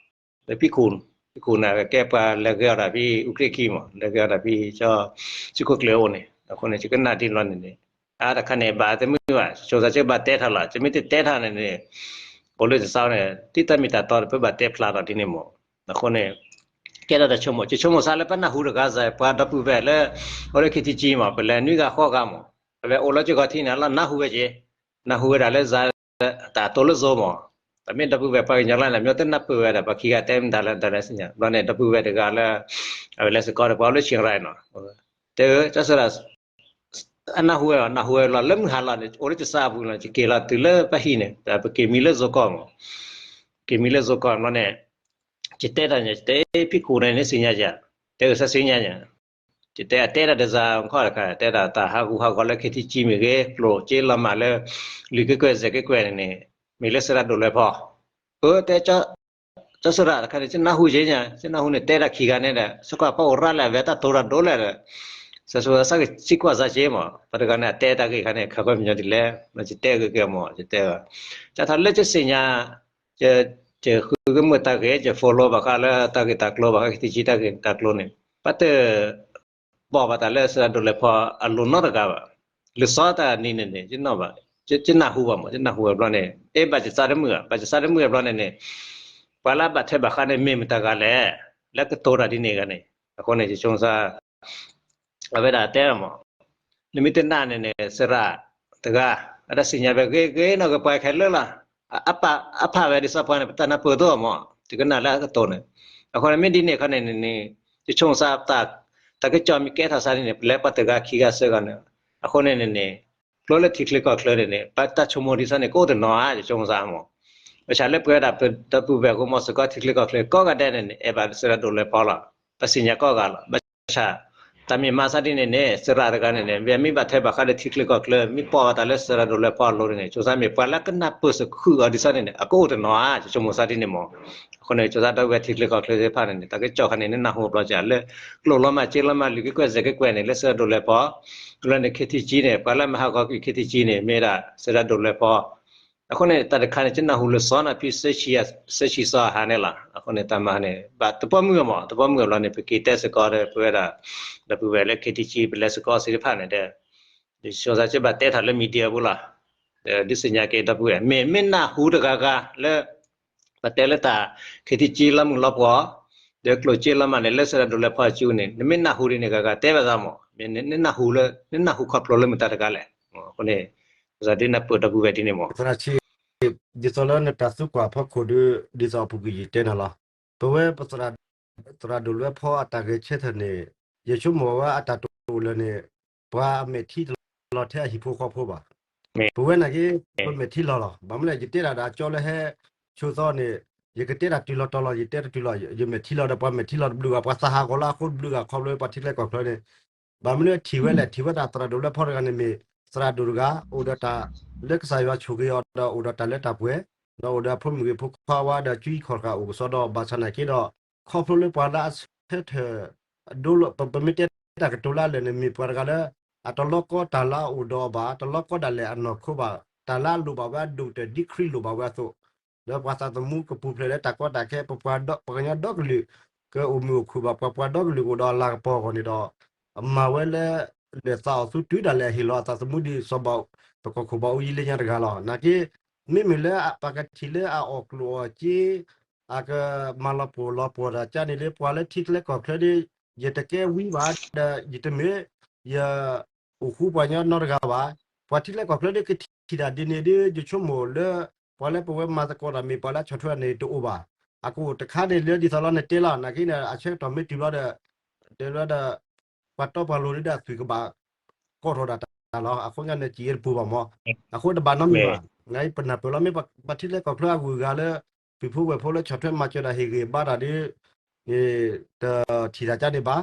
လၢဖံခိၣ် ဖံခိၣ်န့ၣ် ကဲပှၤလဲၤဂဲၤအီၤတၢ်ဖဲအူကြ့ၢ်ခံမး လဲၤဂဲၤအီၤတၢ်ဖဲ ဆူခိၣ်ကျၢၢ်အိၣ်န့ၣ် အဃိန့ၣ် ယကနၣ်ဒ်န့ၣ်လီၤန့ၣ်န့ၣ် အါတခါန့ၣ် ဘၣ်တမုာ်ဘၣ် ဆိကမိၣ်သး ယဘၣ်တဲထီၣ်လီၤ ယမ့ၢ်တတဲထီၣ်န့ၣ်န့ၣ် အိၣ်လၢတစါန့ၣ် ဒ်တၢ်မ့ၢ်တၢ်တီဒီး ပဘၣ်တဲဖျါထီၣ်ဒ်န့ၣ်မး အဃိန့ၣ် ကဲထီၣ်တၢ်ဆိကမိၣ် ယဆိကမိၣ်သးလၢပနၢ်ဟူတဂၤစ့ၢ် ပှၤဒီပုၢ်ဝဲၢ်လၢ အိၣ်လၢခ့ထံကံမး ပလဲၤနွံဂၤဃိးဂၤမး အဝဲအိၣ်လၢယဂီၤထံန့ၣ် လီၤနၢ်ဟူဝဲက့ၤ နၢ်ဟူဝဲဒၣ်လၢ တၢ်တိၤလၢစိၤမး တမ့ၢ်ဒီပုၢ်ဝဲၢ်ပှၤကညီလၢန့ၣ် မ့ၢ်တနၢ်ပၢၢ်ဝဲဒၣ် ပှၤခံဂၤတဲမတၤလဲၣ်တၢ်လဲၣ်သ့ၣ်ညါ ဘျီန့ၣ် ဒီပုၢ်ဝဲၢ်တဂၤလၢ အဝဲလဲၤစ့ၢ်ကီးဒီးပှၤအိၣ်လၢဆံရၤနီၤ တဲ ကစၢ်စရၣ် အနၢ်ဟူဝဲ နၢ်ဟူဝဲလီၤ လၢမုၢ်ဟါလီၤန့ၣ် အိၣ်လၢယသးအပူၤလီၤ ယက့ၤလီၤတုၤလၢပဟံၣ်န့ၣ် ပက့ၤမံလၢစိၤကီၢ်မး က့ၤမံလၢစိၤကီၢ်ဘျီန့ၣ် ယတဲတၢ်န့ၣ် ယတဲဖံခိၣ်န့ၣ် နသ့ၣ်ညါယၤ တဲကစၢ်သ့ၣ်ညါယၤ ယတဲအတဲဒၣ်တစါခီတခါ တဲဒၣ်တၢ်ဟးဂူာ်ဟးဂီၤလၢခ့ထံကံမ့ၢ်ဂ့ၤ ကျိၣ်စ့လီၤမၢ်လၢ လွံၢ်ကကွဲၢ်စဲးကကွဲၢ်န့ၣ်န့ၣ် မ့ၢ်လၢစရၣ်ဒိးလဲၤဖီ အၢ တဲ ကစၢ်စရၣ်တခါန့ၣ် ယနၢ်ဟူက့ၤညါ ယနၢ်ဟူန့ၣ် တဲဒၣ်ခံဂၤန့ၣ်ဒီး စ့ၢ်ကီးပအိၣ်ရၣ်လၢအဝဲတၢ်တိၤတၢ်ဒိးလဲၣ်ဒီး စၢ်စရၣ်စ့ၢ်ကီးစံးကွၢ်စ့ၢ်ကီးမး ပှၤတဂၤန့ၣ် အတဲတၢ်ဂ့ၢ်ခါန့ၣ် ခးကွဲမညီဒ်လဲၣ် ယတဲဂ့ၤက့ၤမး ယတဲ ကထီၣ်လၢယသ့ၣ်ညါ ယဃုကမုာ်တၢ်ဂ့ၢ် ယ follow ဘၣ်ဃးလၢတၢ်ဂ့ၢ်တၢ်ကျိၤ ဘၣ်ဃးခ့ထံကံတၢ်ဂ့ၢ်တၢ်ကျိၤန့ၣ် ပတ ပိာ်ဘၣ်တၢ်လၢစရၣ်ဒိးလဲၤဖီအလိၤနီတဂၤဘၣ်. လၢစီတၢ်နံၤန့ၣ်န့ၣ် ယနီၣ်ဘၣ်, ယနၢ်ဟူဘၣ်မး, ယနၢ်ဟူဝဲဘျီန့ၣ် အဲ ဘၣ်ယသးတမုာ်ဧါ, ဘၣ်ယသးတမုာ်ဝဲဘျီန့ၣ်န့ၣ် ပှၤလၢအဘၣ်ထွဲဘၣ်ဃးန့ၣ် မ့ၢ်မတၤဂၤလဲၣ်, လၢကတိၤတၢ်ဒ်န့ၣ်ဂၤန့ၣ်. အဃိန့ၣ် ယဆိကမိၣ် အဝဲဒၣ်တဲမး, နမ့ၢ်တနာ်န့ၣ်န့ၣ် စရၣ်တဂၤ အတၢ်စံၣ်ညီၣ်ဝဲဂ့ၤဂ့ၤနီၢ်ကပှၤခဲလၢာ်လီၤ. အဖးဝဲဒ်သိးပှၤန့ၣ် ပတၢ်နၢ်ပၢၢ်သိးမး, ယကနၣ်လၢအကတိၤန့ၣ်. အဃိန့ၣ် မ့ၢ်ဒ်န့ၣ်အခါန့ၣ်န့ၣ် ယဆိကမိၣ်သး တၢ်ကစီၣ်မ့ၢ်ကဲထီၣ်သးန့ၣ် ပလဲၤပှၤတဂၤခံဂၤသၢဂၤန့ၣ်. အဃိန့ၣ်န့ၣ်န့ၣ် ကျိလၢထံချၢကီၢ်ချၢန့ၣ်န့ၣ် ပတၢ်ဆိကမိၣ်ဒ်သိးန့ၣ် ကအိၣ်တနီၤဧါ ယဆိကမိၣ်သးမး. ဘၣ်ဆၣ်လၢပဝဲဒၣ်ပဒီပုၢ်ဝဲၢ် ကမီၤစ့ၢ်ကီးထံချၢကီၢ်ချၢ ကိးဂၤဒဲးန့ၣ်န့ၣ် အဲၣ်ဘၣ်စရၣ်ဒိၣ်လဲၤဖီလီၤ. ပသ့ၣ်ညါကိးဂၤလီၤ. ဘၣ်ဆၣ် တၢ်မ့ၢ်မၤသးဒ်န့ၣ်န့ၣ် စရၣ်တဂၤန့ၣ်န့ၣ် မ့ၢ်မ့ၢ်ဘၣ်ထွဲဘၣ်ဃးလၢထံချၢကီၢ်ချၢ မ့ၢ်ပိာ်ဘၣ်တၢ်လၢစရၣ်ဒိၣ်လဲၤဖီအလိၤန့ၣ် ဆိကမိၣ်သးမ့ၢ်ပှၤလၢကနၢ်ပၢၢ်စ့ၢ်ကီးအီၤဒ်သိးန့ၣ်န့ၣ် အကအိၣ်တနီၤဧါ ယဆိကမိၣ်သးဒ်န့ၣ်မး. အဃိန့ၣ် ဆိကမိၣ်သးဒီပုၢ်ဝဲၢ်ထံချၢကီၢ်ချၢသ့ၣ်တဖၣ်န့ၣ်န့ၣ် တၢ်ကစီၣ်ခါန့ၣ် နနၢ်ဟူဘျီကၢ်လၢ ကျိၣ်လီၤမၢ်စ့လီၤမၢ် လွံၢ်ကကွဲၢ်စဲးကကွဲၢ်န့ၣ် လၢစရၣ်ဒိၣ်လဲၤဖီ လၢန့ၣ် ခ့ထံကံန့ၣ် ပှၤလၢမၤဟးဂီၤကွံာ်ခ့ထံကံန့ၣ် မ့ၢ်ဒၣ်စရၣ်ဒိၣ်လဲၤဖီ. အဃိန့ၣ် တၢ်တခါန့ၣ် ယနၢ်ဟူလၢစီနီၤဖဲ သၢဆံသီအဟါန့ၣ်လီၤ. အဃိန့ၣ် တၢ်မၤန့ၣ် ဘၣ်တပိာ်မုၣ်အမး, တပိာ်မုၣ်အဘျီန့ၣ် ပက့ၤတဲစ့ၢ်ကီးဒီး ပဝဲဒၣ် ဒီပုၢ်ဝဲၢ်လၢ ခ့ထံကံ ပလဲၤစ့ၢ်ကီးသ့ၣ်တဖၣ်န့ၣ်ဒီး ယဆိကမိၣ်သး ယဘၣ်တဲထီၣ်လၢ media ပူၤလီၤ. ဒုးသ့ၣ်ညါက့ၤဒီပုၢ်ဝဲၢ် မ့ၢ်မ့ၢ်နၢ်ဟူတဂၤဂၤလၢ ပတဲလၢတၢ် ခ့ထံကံလီၤမုၢ်လီၤပှီၢ် ဒီးကျိၣ်စ့လီၤမးန့ၣ် လၢသရၣ်ဒိၣ်လွဲဖီအစုန့ၣ် နမ့ၢ်နၢ်ဟူဒ်န့ၣ် ကဂၤတဲဘၣ်သးမး, နနၢ်ဟူလၢ နနၢ်ဟူခီဖျိလၢမတၤတဂၤလဲၣ်. အဃိန့ၣ် ပသရၣ်ဒ်နၢ်ပၢၢ်ဒီပုၢ်ဝဲၢ်ဒ်န့ၣ်မး. သရၣ်ဆံး, ဒ်သိးလၢနတၢ်သံကွၢ်အဖီခိၣ်ဒီး ဒ်သိးအပူၤကွံာ်ယတဲနၤလီၤ. ပဝဲပသရၣ်ဒိၣ်လွဲဖီအတၢ်ဂဲၤဆၢထၢၣ်န့ၣ် ယဆိကမိၣ်ဝဲအတၢ်တအိၣ်လၢၤန့ၣ် ပှၤအမဲာ်ထံတလီၤထဲအဟံၣ်ဖိဃီဖိဘၣ်. ပဝဲနာ်က့ ပမဲာ်ထံလီၤလီၤ. ဘၣ်မနုၤလဲၣ် ယတဲဒၣ်ဒီးအကၠီလၢဟဲဆိသီန့ၣ် ယကတဲတၢ်တုၤလီၤတီၤလီၤ ယတဲတၢ်တုၤလီၤ ယမဲာ်ထံလီၤဒီးပှၤမဲာ်ထံလီၤတဘျုးဂၤ ပှၤသးဟးဂီၤလၢအဃိတဘျုးဂၤခီဖျိပှၤထံချၢကီၢ်ချၢန့ၣ် ဘၣ်မနုၤထံၣ်ဝဲလဲၣ် ထံၣ်ဝဲဒၣ်သရၣ်ဒိၣ်လွဲဖီတဂၤန့ၣ်မ့ၢ် သရၣ်ဒိၣ်တဂၤ အိၣ်ဒီးတၢ်လၢကစၢ်ယွၤဆိၣ်ဂ့ၤအီၤဒီးအိၣ်ဒီးတၢ်လၢတၢ်ပှဲၤ ဒီးအိၣ်ဒီးအဖိမုၣ်ဂ့ၤဖိခွါဝါဒီးကွံခီၣ်တဂၤအိၣ်ကစီဒီး ဘၣ်ဆၣ်နာ်က့ဒီး ခီဖျိလၢပှၤလၢအဆၢထၢၣ် ဒိလၢ ပမ့ၢ်တဲတၢ်ကတိၤလၢအလၢာ်န့ၣ် မ့ၢ်ပှၤတဂၤလၢ အတလီၤကီတၢ်လၢအအိၣ်ဒီးအီၤဘၣ် တလီၤကီဒၣ်လဲာ်အနီၢ်ခိဘၣ် တၢ်လၢအလိၣ်ဘၣ်ဝဲအဒိၣ်ကတၢၢ်ဒ်ခရံာ်လိၣ်ဘၣ်ဝဲအသိး ဒီးပှၤသးသမူကပူၤဖျဲးလၢတၢ်ကီတၢ်ခဲ ပပှၤဒီ ပှၤကညီဒီကလုာ် ကအိၣ်မုာ်အိၣ်ခုၣ်ဘၣ် ပှၤပှၤဒီကလုာ်ကအိၣ်ဒီးအလၤကပီၤအဂီၢ်န့ၣ်ဒီး အမၤဝဲလၢ လၢသးအီၣ်သူတုၤဒၣ်လဲာ်အဟ့ၣ်လီၤအသးသမူဒ်စီၤဘၣ် ပကီၢ်ခိၣ်ဘၣ်အူယံလ့ညါတဂၤလီၤ. နာ်က့ မ့မ့ၢ်လၢပကထံၣ်လၢအအီၣ်ကျိၣ်အီၣ်စ့ အကမၤလီၤပှီၢ်လီၤပှီၢ်တၢ်ကါန့ၣ်လၢပှၤလၢထံချၢကီၢ်ချၢဒီး ယတကဲဝံဘၣ်ဒီး ယတမ့ၢ် ယ အိၣ်ဃူပှၤကညီနီတဂၤဘၣ်. ပှၤထံချၢကီၢ်ချၢဒီးကထံၣ်တၢ်ဒ်န့ၣ်ဒီး ယဆိကမိၣ်လၢ ပှၤလၢပဝဲမၤသကိးတၢ်မ့ၢ်ပှၤလၢဆီၣ်ထွဲန့ၣ်တအိၣ်ဘၣ်. အကအိၣ်တခါန့ၣ်လၢဒ်သိးလီၤနတဲလီၤ နာ်က့န့ၣ် အဆၢကတီၢ်မ့ၢ်တုၤဘျီဒီး တဲလီၤဒီး ပှၤတီပှၤလိၤဒ်ဒီးအသွံၣ်ကဘၣ် ကီထီၣ်ဒၣ်တၢ်လီၤ. အဃိညါန့ၣ် စံးယဲတပူၤဘၣ်မး. အဃိတဘၣ်နီတမံၤဘၣ်. နပနၢ်ပၢၢ်လီၤ မ့ၢ်ပှၤထံချၢကီၢ်ချၢအဂုၤအဂၤလၢ ပုၢ်ဖိဝဲၢ်ဖိလၢဆီၣ်ထွဲမၤစၢၤတၢ်ဟ့ၣ်ဂံၢ်ဘါတၢ်ဒီး တထံၣ်တၢ်ကါန့ၣ်ဘၣ်.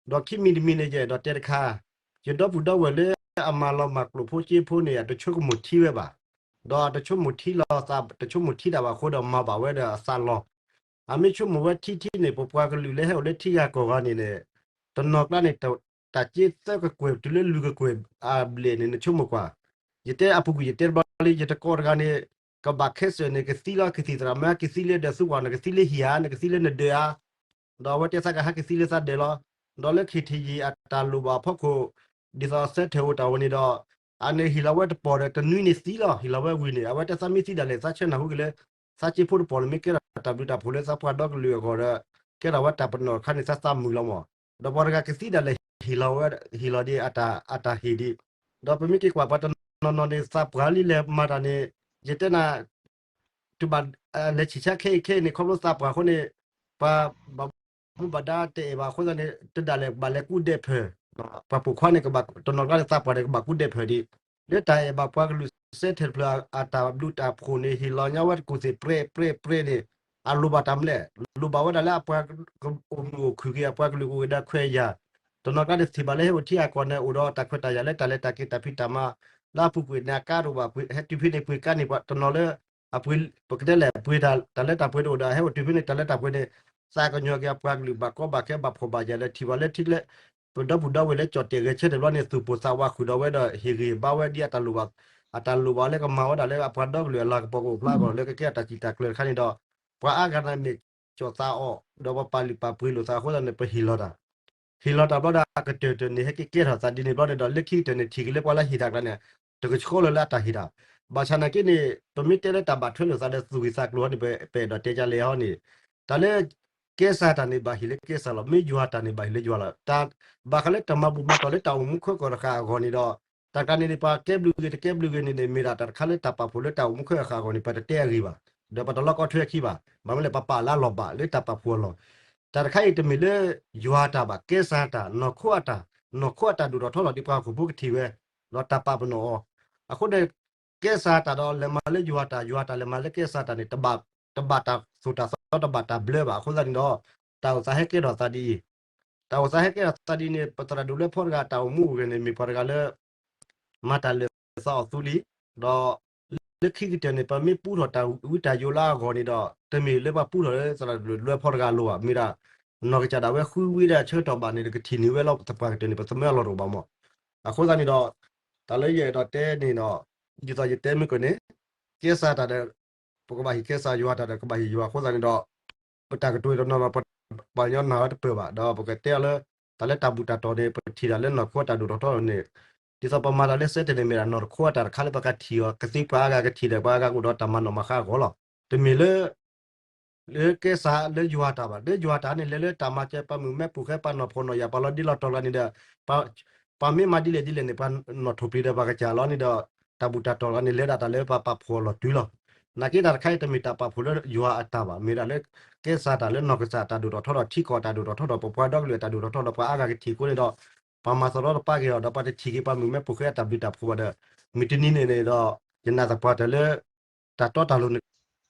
ဒီးခံမံၤတမံၤန့ၣ် ယအဲၣ်ဒိးတဲတခါ, ယဒီပုၢ်ဒီဝဲၢ်လၢအမၤလီၤမၢ်ကျိၣ်ဖိစ့ဖိန့ၣ် အတဆိကမိၣ်ထံဝဲဘၣ်. ဒီးအတဆိကမိၣ်ထံလီၤသး တဆိကမိၣ်ထံဒၣ်ဘၣ်အဃိဒီးမၤဘၣ်ဝဲဒီးအသးလီၤ. အမ့ၢ်ဆိကမိၣ်ဝဲထံထံန့ၣ် ပပှၤကလုာ်လၢဟဲအိၣ်လၢထံဂၤကီၢ်ဂၤန့ၣ်န့ၣ် တနီၤကျါန့ၣ် တၢ်က့သၢကကွဲၢ်တုၤလၢလွံၢ်ကကွဲၢ်အဘျဲၣ်န့ၣ် နဆိကမိၣ်ကွၢ်. ယတဲအပူၤကွံာ် ယတဲတဘျီလံ ယတကိးတဂၤန့ၣ် ကဘၣ်ခဲစၢၣ်န့ၣ် ကသံလီၤ ကသံၣ်သရၣ်မၢ ကသံလၢဒၢးသူပှၢ် နကသံလၢဟံၣ်ဧါ နကသံလၢနဒၢးဧါ. ဒီးအဝဲတဲသးကဟဲကသံလၢသးဒၢးလီၤ. ဒီးလၢ ခ့ထံယံၤ အတၢ်လိၣ်ဘၣ်အဖီခိၣ် ဒ်သိးအစဲထၢၣ်အိၣ်တၢ်ဝဲန့ၣ်ဒီး အန့ၣ်ဟ့ၣ်လီၤဝဲတပီၢ်ဒီးတနွံန့ၣ်သံလီၤ ဟ့ၣ်လီၤဝဲဝံၤန့ၣ် အဝဲတဲသးမ့ၢ်သံဒၣ်လဲာ် သးဆၢနၢ်ဟူက့ၤလၢ သးစ့ဖိတပီၢ်န့ၣ် မ့ၢ်ကဲထီၣ်တၢ်ဘျုးတၢ်ဖှိၣ်လၢသးပှၤဒီကလုာ်အဂီၢ်ဒီး ကဲထီၣ်ဝဲတၢ်ပနီၣ်တခါန့ၣ် သးသးမုာ်လီၤမး. ဒီးပှၤတဂၤကသံဒၣ်လဲာ်ဟ့ၣ်လီၤဝဲ ဟ့ၣ်လီၤဒ်အတၢ် အတၢ်ဟ့ၣ်ဒံး ဒီးပမ့ၢ်က့ၤကွၢ်ပှၤတနီၤနီၤန့ၣ် သးပှၢ်လံလဲၣ်မၤတၢ်န့ၣ် ယတဲနၤ တုၤဘၣ် လဲၤဆံးဆါခဲအံၤခဲအံၤန့ၣ် ခီဖျိသးပှၢ်အဃိန့ၣ် ပှၤဘၣ်မူဘၣ်ဒါတအဲၣ်ဘၣ်အဃိသတးန့ၣ် တဒၣ်လဲာ်ဘၣ်လဲၤကူၣ်ဒဲးဖၢၣ် ပှၤပိာ်ခွါန့ၣ် ကဘၣ်တနီၤကျါန့ၣ် သးပှၢ်န့ၣ် ကဘၣ်ကူၣ်ဒဲးဖၢၣ်ဒံး လၢတၢ်အဲၣ်ဘၣ်ပှၤကလုာ်စဲထၢၣ်တဖျၢၣ်အတၢ်ဘျုးတၢ်ဖှိၣ်န့ၣ် ဟ့ၣ်လီၤညါဝဲတကူၣ်သ့ၣ်ပြဲးပြဲးပြဲးန့ၣ် အလိၣ်ဘၣ်တၢ်မနုၤလဲၣ် လိၣ်ဘၣ်ဝဲဒၣ်လၢအပှၤကအိၣ်မုာ်အိၣ်ခုၣ်က့ၤ အပှၤကလုာ်ကအိၣ်က့ၤဒီးခွဲးယာ် တနီၤကျါန့ၣ် ထံၣ်ဘၣ်လၢဟဲအိၣ်ထံအကီၢ်န့ၣ် အိၣ်ဒီးတၢ်ခွဲးတၢ်ယာ်လၢတၢ်လဲၤတၢ်က့ၤတၢ်ဖံးတၢ်မၤ လၢအပူၤကွံာ်န့ၣ် အကါတအိၣ်ဘၣ် ဟဲတုၤဖဲန့ၣ် ပှ့ၤကါန့ၣ် ပှၤတနီၤလၢ အပှ့ၤ ပကတဲလဲၣ် ပှ့ၤတၢ် တၢ်လၢတၢ်ပှ့ၤတအိၣ်ဒီး ဟဲအိၣ်တုၤဖဲန့ၣ် တၢ်လၢတၢ်ပှ့ၤန့ၣ် သးကညီၤက့ၤအပှၤကလုာ်ဘၣ်ကီဘၣ်ခဲဘၣ်ဖှီၣ်ဘၣ်ယာ်လၢထံၣ်ဘၣ်လၢထံကျဲ ပဒီပုၢ်ဒီဝဲၢ်လၢကၠီၣ်တဲၣ်ဂဲၤဆၢထၢၣ်တဘျီန့ၣ် သူၣ်ပိၢ်သးဝးဃုာ်ဒီးဝဲဒီး ဟ့ၣ်ဂံၢ်ဘါဝဲဒ်အတၢ်လိၣ်ဘၣ် အတၢ်လိၣ်ဘၣ်လၢကမၤဝဲဒၣ်လၢအပှၤဒီကလုာ်အလၤကပီၤကအိၣ်ဖျါအဂီၢ်လၢကကဲအတၢ်စံးတၢ်ကျၢၤတခါန့ၣ်ဒီး ပှၤအါဂၤန့ၣ်မ့ၢ်ကၠီၣ်သးအီၣ် ဒီးပပာ်လုၢ်ပာ်ပှ့ၤလိာ်သးအဃိသတးန့ၣ် ပဟ့ၣ်လီၤတၢ် ဟ့ၣ်လီၤတၢ်ဘျီဒီး အကတၢၢ်တၢၢ်န့ၣ် ဟဲက့ၤကဲထီၣ်သးဒ်န့ၣ်ဘျီန့ၣ်ဒီး လၢခံကတၢၢ်န့ၣ် ထံၣ်က့ၤလၢပှၤလၢဟ့ၣ်တၢ်ကျါန့ၣ် တကဆှီလၢၤလၢအတၢ်ဟ့ၣ်တၢ် ဘၣ်ဆၣ်နာ်က့န့ၣ် ပမ့ၢ်တဲလၢတၢ်ဘၣ်ထွဲလိာ်သးဒီးသူၣ်ဂံၢ်သးကျိၤဟီန့ၣ် ပအဲၣ်ဒိးတဲဒ်လဲၣ်ဟီန့ၣ် တၢ်လၢ ကဲစၢ်တၢ်န့ၣ် ဘၣ်ဟ့ၣ်လၢကဲစၢ်လီၤ. မ့ၢ်ယွၤတၢ်န့ၣ် ဘၣ်ဟ့ၣ်လၢယွၤလီၤ. တၢ် ဘၣ်ဃးလၢတၢ်မၤဘူၣ်မၤတီၢ်လၢတၢ်အိၣ်မူခိၣ်ကီၢ်တဃၣ်အဂီၢ်န့ၣ်ဒီး တၢ်ကျါန့ၣ်န့ၣ် ပှၤကဲဘျုးဂ့ၤတကဲဘျုးဂ့ၤန့ၣ်န့ၣ် မ့ၢ်ဒၣ်တၢ်တခါလၢတၢ်ပာ်ဖှိၣ်လၢတၢ်အိၣ်မူခိၣ်ကီၢ်အဂီၢ်န့ၣ် ပတတဲအဂ့ၢ်ဘၣ်. ဒီးပတလီကီထွဲအခံဘၣ်. ဘၣ်မနုၤလဲၣ် ပပာ်လၢအလီၢ်ဘၣ် လၢတၢ်ပာ်ဖှိၣ်အလီၢ် တၢ်တခါအံၤတမ့ၢ်လၢ ယွၤတၢ်ဘၣ် ကဲစၢ်တၢ် နီၢ်ခိအတၢ် နီၢ်ခိအတၢ်ဒိၣ်ထီၣ်ထီထီၣ်ဒ်ပှၤဟီၣ်ခိၣ်ဖိကထံၣ်ဝဲ ဒီးတၢ်ပာ်ပနီၣ်အီၤ. အဃိန့ၣ် ကဲစၢ်တၢ်ဒီး လဲၤမၤလၢယွၤတၢ် ယွၤတၢ်လဲၤမၤလၢကဲစၢ်တၢ်န့ၣ် တဘၣ်တၢ်သိၣ်တၢ်သီ တဘၣ်တၢ်ဘျၢဘၣ်. အဃိသတးန့ၣ်ဒီး တၢ်အိၣ်သးဟဲကဲထီၣ်သးဒ်အံၤ တၢ်အိၣ်သးဟဲကဲထီၣ်သးဒ်န့ၣ် ပသရၣ်ဒိၣ်လွဲဖီတဂၤ တၢ်အိၣ်မူအိၣ်ဂဲၤန့ၣ် မ့ၢ်ပှၤတဂၤလၢ မၤတၢ်လၢသးအီၣ်သူလံ. ဒီး လၢခံကတၢၢ်န့ၣ် ပမ့ၢ်ပူထီၣ်တၢ်ဝံတၢ်ယိးလၢအဂီၢ်န့ၣ်ဒီး တမ့ၢ်လၢပှၤပူထီၣ်လၢသရၣ်ဒိၣ်လွဲဖီတဂၤအလိၤဘၣ်. မ့ၢ်ဒၣ် နီၢ်ကစၢ်ဒၣ်ဝဲဃုဝံဒၣ်ဆၢကတီၢ်ဘၣ်န့ၣ် ကထံၣ်န့ၢ်ဝဲလီၤ. သပှၢ်ကတၢၢ်န့ၣ် ပသမၢအလီၢ်တအိၣ်ဘၣ်မး. အဃိသတးန့ၣ်ဒီး တၢ်လၢယအဲၣ်ဒိးတဲန့ၣ်ဒီး ဒ်သိးယတဲမ့ၢ်ကန့ၣ် ကဲစၢ်တၢ်ဒီး ပကဘၣ်ဟ့ၣ်ကဲစၢ် ယွၤတၢ်ဒီးကဘၣ်ဟ့ၣ်ယွၤ. အဃိသတးန့ၣ်ဒီး ပတၢ်ကတိၤတနီၤနီၤ ပပှၤကညီနၢ်ဝဲတပၢၢ်ဘၣ်. ဒီးပကတဲအီၤလၢ တၢ်လၢတၢ်ဘူၣ်တၢ်တီၢ်န့ၣ် ပထံၣ်တၢ်လၢနီၢ်ခိအတၢ်ဒိၣ်ထီၣ်ထီထီၣ်န့ၣ် ဒ်သိးပမၤတၢ်လၢစဲတန့ၣ် မ့ၢ်ဒၣ်နီၢ်တခိအတၢ်တခါလၢပကထံၣ်အီၤ ကသ့ပှၤအါဂၤကထံၣ်ဒီးပှၤအါဂၤကအိၣ်ဒီးတၢ်မၤနီၣ်မၤဃါအဂီၢ်လီၤ. တမ့ၢ်လၢ လၢကဲစးလၢယွၤတၢ်ဘၣ်, လၢယွၤတၢ်န့ၣ် လဲၤလၢတၢ်မၤစၢၤ ပှၤမုာ်မဲပိာ်ဃဲ ပှၤနီၢ်ဖှီၣ်နီၢ်ယာ် ပှၤလီၤဒ့လီၤတီၤကျါန့ၣ်ဒီး ပှၤမ့ၢ်မၤဒ်လဲၣ်ဒ်လဲၣ်န့ၣ် ပှၤနီၣ်ထိၣ်ပျံၤဒီးပှၤကစၢ်လီၤန့ၣ်ဒီး တၢ်ဘူၣ်တၢ်တီၢ်ကျါန့ၣ် လဲၤဒၣ်တၢ်လၢပှၤပာ်ဖှိၣ်အလီၢ်တုၤလီၤ. နာ်က့တၢ်တခါအံၤ တမ့ၢ်တၢ်ပာ်ဖှိၣ်လၢယွၤအတၢ်ဘၣ်, မ့ၢ်ဒၣ်လၢ ကဲစးတၢ်လၢနီၢ်ကစၢ်တၢ်ဒိၣ်ထီၣ်ထီထီၣ် ထံကီၢ်တၢ်ဒိၣ်ထီၣ်ထီထီၣ် ပပှၤဒီကလုာ်တၢ်ဒိၣ်ထီၣ်ထီထီၣ် ပှၤအါဂၤကထံၣ်အဃိန့ၣ်ဒီး ပှၤမၤသရီတပါက့ၤအီၤဒီး ပှၤတထံၣ်က့ၤပှၤမုာ်မဲပိာ်ဃဲအတၢ်ဘျုးတၢ်ဖှိၣ်ဘၣ်ဒီး မုၢ်တနံၤန့ၣ်န့ၣ်ဒီး ယနာ်သပှၢ်တၢၢ်လၢ တၢ်တီတၢ်လိၤန့ၣ်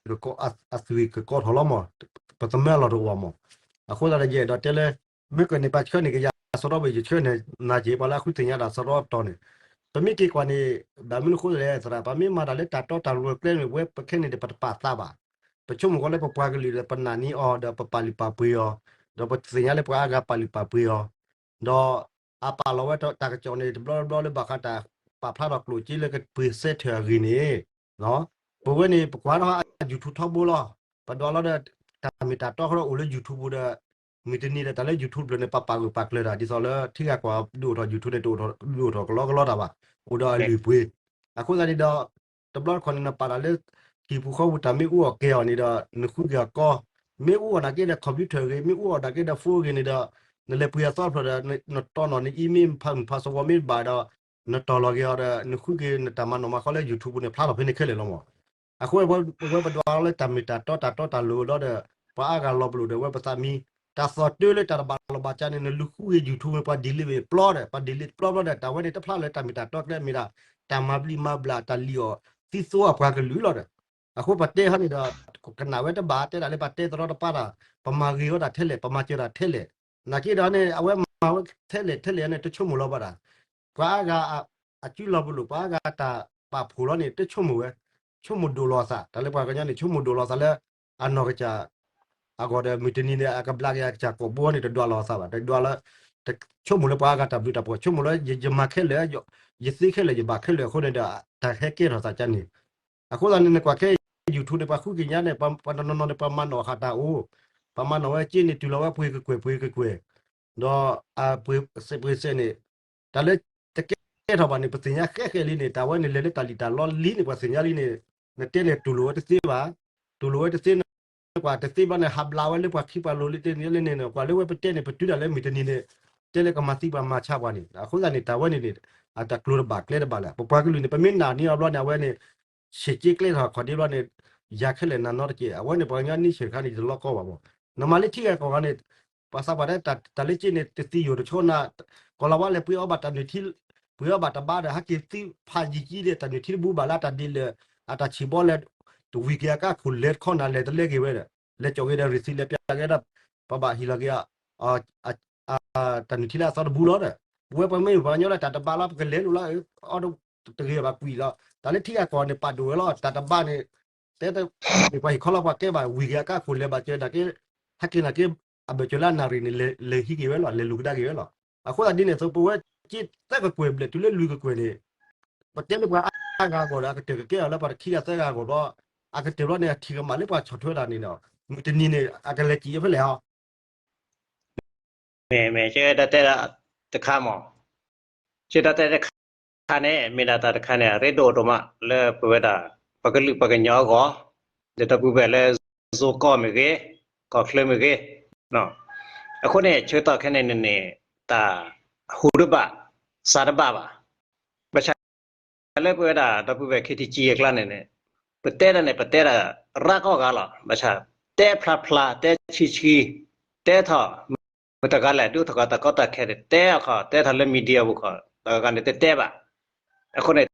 အသွံၣ်ကကီထီၣ်လီၤမး, ပသမၢအလီၢ်တအိၣ်ဘၣ်မး. အဃိသတးဒီး ယအဲၣ်ဒိးတဲလၢ မ့ၢ်ကန့ၣ်ပှၤဆှၢန့ၢ်ကယၤစရီဘၣ် ယဆှၢန့ၢ်နၤက့ၤ ပှၤလၢအဃုသ့ၣ်ညါတၢ်စရီတီၤန့ၣ် ပမ့ၢ်က့ၤကွၢ်န့ၣ် ဘၣ်မနုၤအဃိလဲၣ်သရၣ် ပမ့ၢ်မၤတၢ်လၢတၢ်တီတၢ်လိၤကျဲန့ၣ် ပဝဲပခဲန့ၣ်ဒီး ပတပာ်သးဘၣ်. ပဆိကမိၣ်ဃီလၢပပှၤကလုာ်ဒီး ပနာ်န့ၢ်အီၤဒီး ပပာ်လုၢ်ပာ်ပှ့ၤအီၤ, ဒီးပသ့ၣ်ညါလၢပှၤအါဂၤပာ်လုၢ်ပာ်ပှ့ၤအီၤ, ဒီးအပာ်လီၤဝဲတၢ်ကစီၣ်န့ၣ် တဘျီတဘျီလၢဘၣ်ဃးတၢ်ပာ်ဖျါထီၣ်ကျိၣ်စ့လၢကပှ့ၤစဲထၢၣ်အဂ့ၢ်န့ၣ် ပဝဲန့ၣ် ပကွၢ်ထီၣ်အ YouTube ထီဘိလီၤ. ပဒွးလီၤဒီး တၢ်မ့ၢ်တၢ်တီဃီဒီးအိၣ်လၢ YouTube ပူၤဒီး မုၢ်တနံၤဒီးတၢ်လၢ YouTube ပျၢၤန့ၣ် ပပာ်ဂၢၢ်ပာ်ကျၢၤတၢ် ဒ်သိးလၢထံဂၤကီၢ်ဂၤဒုးအိၣ်ထီၣ် YouTube န့ၣ် တအိၣ်ထီၣ်ကလီကလီတၢ်ဘၣ်, အိၣ်ဒီးအလုၢ်အပှ့ၤ. အဃိသတးန့ၣ်ဒီး တဘျီတခီၣ်န့ၣ် နပာ်တၢ်လၢ ဟံၣ်ပူၤဃီပူၤ တၢ်မ့ၢ်အူအီၣ်ကဲအီၤန့ၣ်ဒီး နဃုက့ၤအီၤကီ, မ့ၢ်အူအီၣ်နာ်က့ဒီး computer ဂ့ၤ, မ့ၢ်အူအီၣ်နာ်က့ဒီး phone ဂ့ၤန့ၣ်ဒီး နလဲၤပှ့ၤအသီဖျၢၣ်ဒီး နတီၢ်နီၣ်နအံၤမ့ၢ်ဖးမုၢ်ဖးသဝီမ့ၢ်ဘၣ်ဒီး နတီၢ်လီၤက့ၤအီၤဒီး နဃုက့ၤနတၢ်မၤနီၣ်မၤဃီလၢ YouTube ပူၤန့ၣ် ဖျါထီၣ်ဖဲန့ၣ်ခဲလၢာ်လီၤမး. အဃိ ဝဲပဒွးလီၤလၢတၢ်မ့ၢ်တၢ်တီတၢ်တီတၢ်လိၤဒီး ပှၤအါဂၤလီၤပလိာ်ဒီး ဝဲပသးမံ တၢ်သီၣ်တၢၢ်လၢတၢ်တဘၣ်လီၢ်ဘၣ်စးန့ၣ် နလူၤဃုက့ၤ YouTube ဝဲပှၤ delete ဝဲပျီဒီး ပှၤ delete ပျီပျီဒီး တၢ်ဝဲန့ၣ်တဖျါလၢတၢ်မ့ၢ်တၢ်တီကျဲ မ့ၢ်ဒၣ် တၢ်မၤဘျံးမၤဘျး တၢ်လံၣ်အီၣ်သံသိအပှၤကလုာ်လီၤဒီး အဃိပတဲဟီန့ၣ်ဒီး ကနၣ်ဝဲတဘၣ် တဲဒၣ်လၢပှၤတဲသရီတပါတၢ် ပမၤဂ့ၤဝဲဒၣ်ထဲလဲၣ် ပမၤစၢၤဒၣ်ထဲလဲၣ်. နာ်က့ဒီးန့ၣ် အဝဲမၤဝဲထဲလဲၣ်ထဲလဲၣ်န့ၣ် တဆိကမိၣ်လီၤဘၣ်ဒၣ် ပှၤအါဂၤအစုလီၢ်ပလိာ် ပှၤအါဂၤတၢ်ပာ်ဖှိၣ်လီၤန့ၣ် တဆိကမိၣ်ဝဲ, ဆိကမိၣ်ဒိၣ်လီၤအသး တၢ်လၢပှၤကညီန့ၣ် ဆိကမိၣ်ဒိၣ်လီၤအသးလၢ အနီၢ်ကစၢ် အဂီၢ်ဒီး မုၢ်တနံၤန့ၣ် အကဘျါက့ၤအကစၢ်ကိာ်ဘိန့ၣ် တဒွးလီၤအသးဘၣ် တဒွးလၢ ဆိကမိၣ်လၢပှၤအါဂၤတၢ်ဘျုးတၢ်ဖှိၣ် ဆိကမိၣ်လၢယမၤခဲလၢာ် ယသ့ခဲလၢာ် ယဘၣ်ခဲလၢာ်အဃိန့ၣ်ဒီး တၢ်ဟဲကဲထီၣ်သးကန့ၣ် အဃိသတးန့ၣ် နကွၢ်ခဲ YouTube န့ၣ် ပှၤဃုက့ၤညါန့ၣ် ပှၤတနီၤနီၤန့ၣ် ပှၤမၤနီၣ်ဃာ်တၢ်အိၣ်, ပှၤမၤနီၣ်ဝဲက့န့ၣ် တုၤလီၤဝဲပှ့ၤကကွဲၢ်ပှ့ၤကကွဲၢ်, ဒီးအပှ့ၤစဲးပှ့ၤစဲးန့ၣ် တၢ်လၢတကဲထီၣ်ဘၣ်န့ၣ် ပသ့ၣ်ညါဃဲဃဲလံန့ၣ် တၢ်ဝဲန့ၣ်လဲၤလၢတၢ်လံၣ်တၢ်လီလံန့ၣ် ပှၤသ့ၣ်ညါလံန့ၣ် နတဲန့ၣ်တူၢ်လိာ်ဝဲတသ့ဘၣ်, တူၢ်လိာ်ဝဲတသ့န့ၣ် ကွၢ်တသ့ဘၣ်န့ၣ် ဟးဘျါဝဲလၢပှၤခံပှၤလိၤလံတန့ၣ်လံန့ၣ် ကွၢ်လၢဝဲပတဲန့ၣ် ပတုၤဒၣ်လၢမုၢ်တနံၤန့ၣ် တဲလၢကမၤသံပှၤမၤဆါပှၤန့ၣ် အဃိသတးန့ၣ် တၢ်ဝဲန့ၣ်န့ၣ် အတၢ်ကျိၤတဘၣ်ကျဲတဘၣ်လၢ ပပှၤကလုာ်န့ၣ် ပမ့ၢ်နာ်န့ၢ်အီၤဘျီန့ၣ် အဝဲန့ၣ် ဆံးက့ကျဲထီၣ်ခီၣ်ဒ့ဘျီန့ၣ် ယၤခဲလၢာ်နၤနီတက့ၢ် အဝဲန့ၣ် ပှၤကညီန့ၢ်ဆၢၣ်တခါန့ၣ် ယတလီကီဘၣ်မး နမၤလၢထံဂၤကီၢ်ဂၤန့ၣ် ပှၤသးပှၢ်တဲ တၢ်လၢက့န့ၣ် တသံယိာ်တဆိနၤ ကီၢ်လၤဝါလဲၤပှ့ၤအီၣ်ဘၣ်တၢ်နုၢ်ထံ ပှ့ၤအီၣ်ဘၣ်တဘါဒီး ဟဲက့ၤသံဖးယံာ်ကံဒီး တၢ်နုၢ်ထံတဘူဘၣ်လၢတၢ်ဒ်လဲၣ် အတၢ်ဆံးဘီလဲၣ် တဝံၤက့ၤအကါခိၣ်လဲၤတခီနၤ လဲၤတလဲက့ၤဝဲဒီး လဲၤကၠီၣ်က့ၤဒီး receipt လဲၤပျးက့ၤဒီး ပဘၣ်ဟ့ၣ်လီၤက့ၤ တၢ်နုၢ်ထံလၢအသီတဘူလီၤဒီး ပဝဲပမ့ၢ်ပှၤကညီလၢတၢ်တဘါလီၤ ပကလဲၤလိာ်လီၤ အီၣ်တဂ့ၤဘၣ်ကွံာ်လီၤ တၢ်လၢထံဂၤကီၢ်န့ၣ် ပာ်ဒိၣ်ဝဲလီၤ တၢ်တဘါန့ၣ် တဲတမ့ၢ်ပှၤဟ့ၣ်ခီလီၤပှၤကဲဘၣ် ဝံၤက့ၤအကါခိၣ်လဲၤဘၣ်ကၢနာ်က့ ဟဲက့ၤနာ်က့ အဘၢၣ်စၢၤလၢအနၣ်ရံၣ်န့ၣ် လဲၤဟံးက့ၤဝဲလီၤ လဲၤလူၤကဒါက့ၤဝဲလီၤ အဃိသတးဒ်န့ၣ်အသိး ပဝဲက့သၢကကွဲၢ်ဘျဲၣ်တုၤလၢလွံၢ်ကကွဲၢ်န့ၣ် ပတဲလၢပှၤအါဂၤအဂီၢ်ဒီး အကတၢၢ်ကကဲအီၤလၢပှၤတခံဂၤသၢဂၤအဂီၢ်ဘျီ အကတၢၢ်ဘျီန့ၣ် အထံၣ်ကမၣ်လၢပှၤဆီၣ်ထွဲတၢ်န့ၣ်ဒီး မုၢ်တနံၤန့ၣ် အကလဲၤစံၣ်ဖဲလဲၣ်ဟီ မ့ၢ် မ့ၢ် ကဲဒၣ်တဲဒၣ်တခါမး ကဲဒၣ်တဲတခါန့ၣ် မ့ၢ်ဒၣ်တၢ်တခါန့ၣ် အရ့ဒိၣ်ဒိၣ်မး လၢပဝဲဒၣ် ပှၤကလုာ်ပှၤကညီအဂီၢ် ဒီးဒီပုၢ်ဝဲၢ်လၢ ဇိကီၢ်မ့ၢ်ဂ့ၤ ကီၢ်ချၢမ့ၢ်ဂ့ၤ အဃိန့ၣ် ဆၢကတီၢ်ခဲအံၤန့ၣ်န့ၣ် တၢ်ဟူတဘၣ် စးတဘၣ်ဘၣ် ဘၣ်ဆၣ် လၢပဝဲဒၣ် ဒီပုၢ်ဝဲၢ် ခ့ထံကံ အကျါန့ၣ်န့ၣ် ပတဲဒၣ်န့ၣ် ပတဲဒၣ်ရၣ်ကိးဂၤလီၤ ဘၣ်ဆၣ် တဲဖျါဖျါ တဲဆံဆံ တဲထီၣ် မတၤတဂၤလဲၣ် ဒုးအိၣ်ထီၣ်ကီးတၢ်ကီတၢ်ခဲန့ၣ် တဲအခီၣ် တဲထီၣ်လၢ media ပူၤခီၣ် တဂၤဂၤန့ၣ် တတဲဘၣ် အဃိန့ၣ်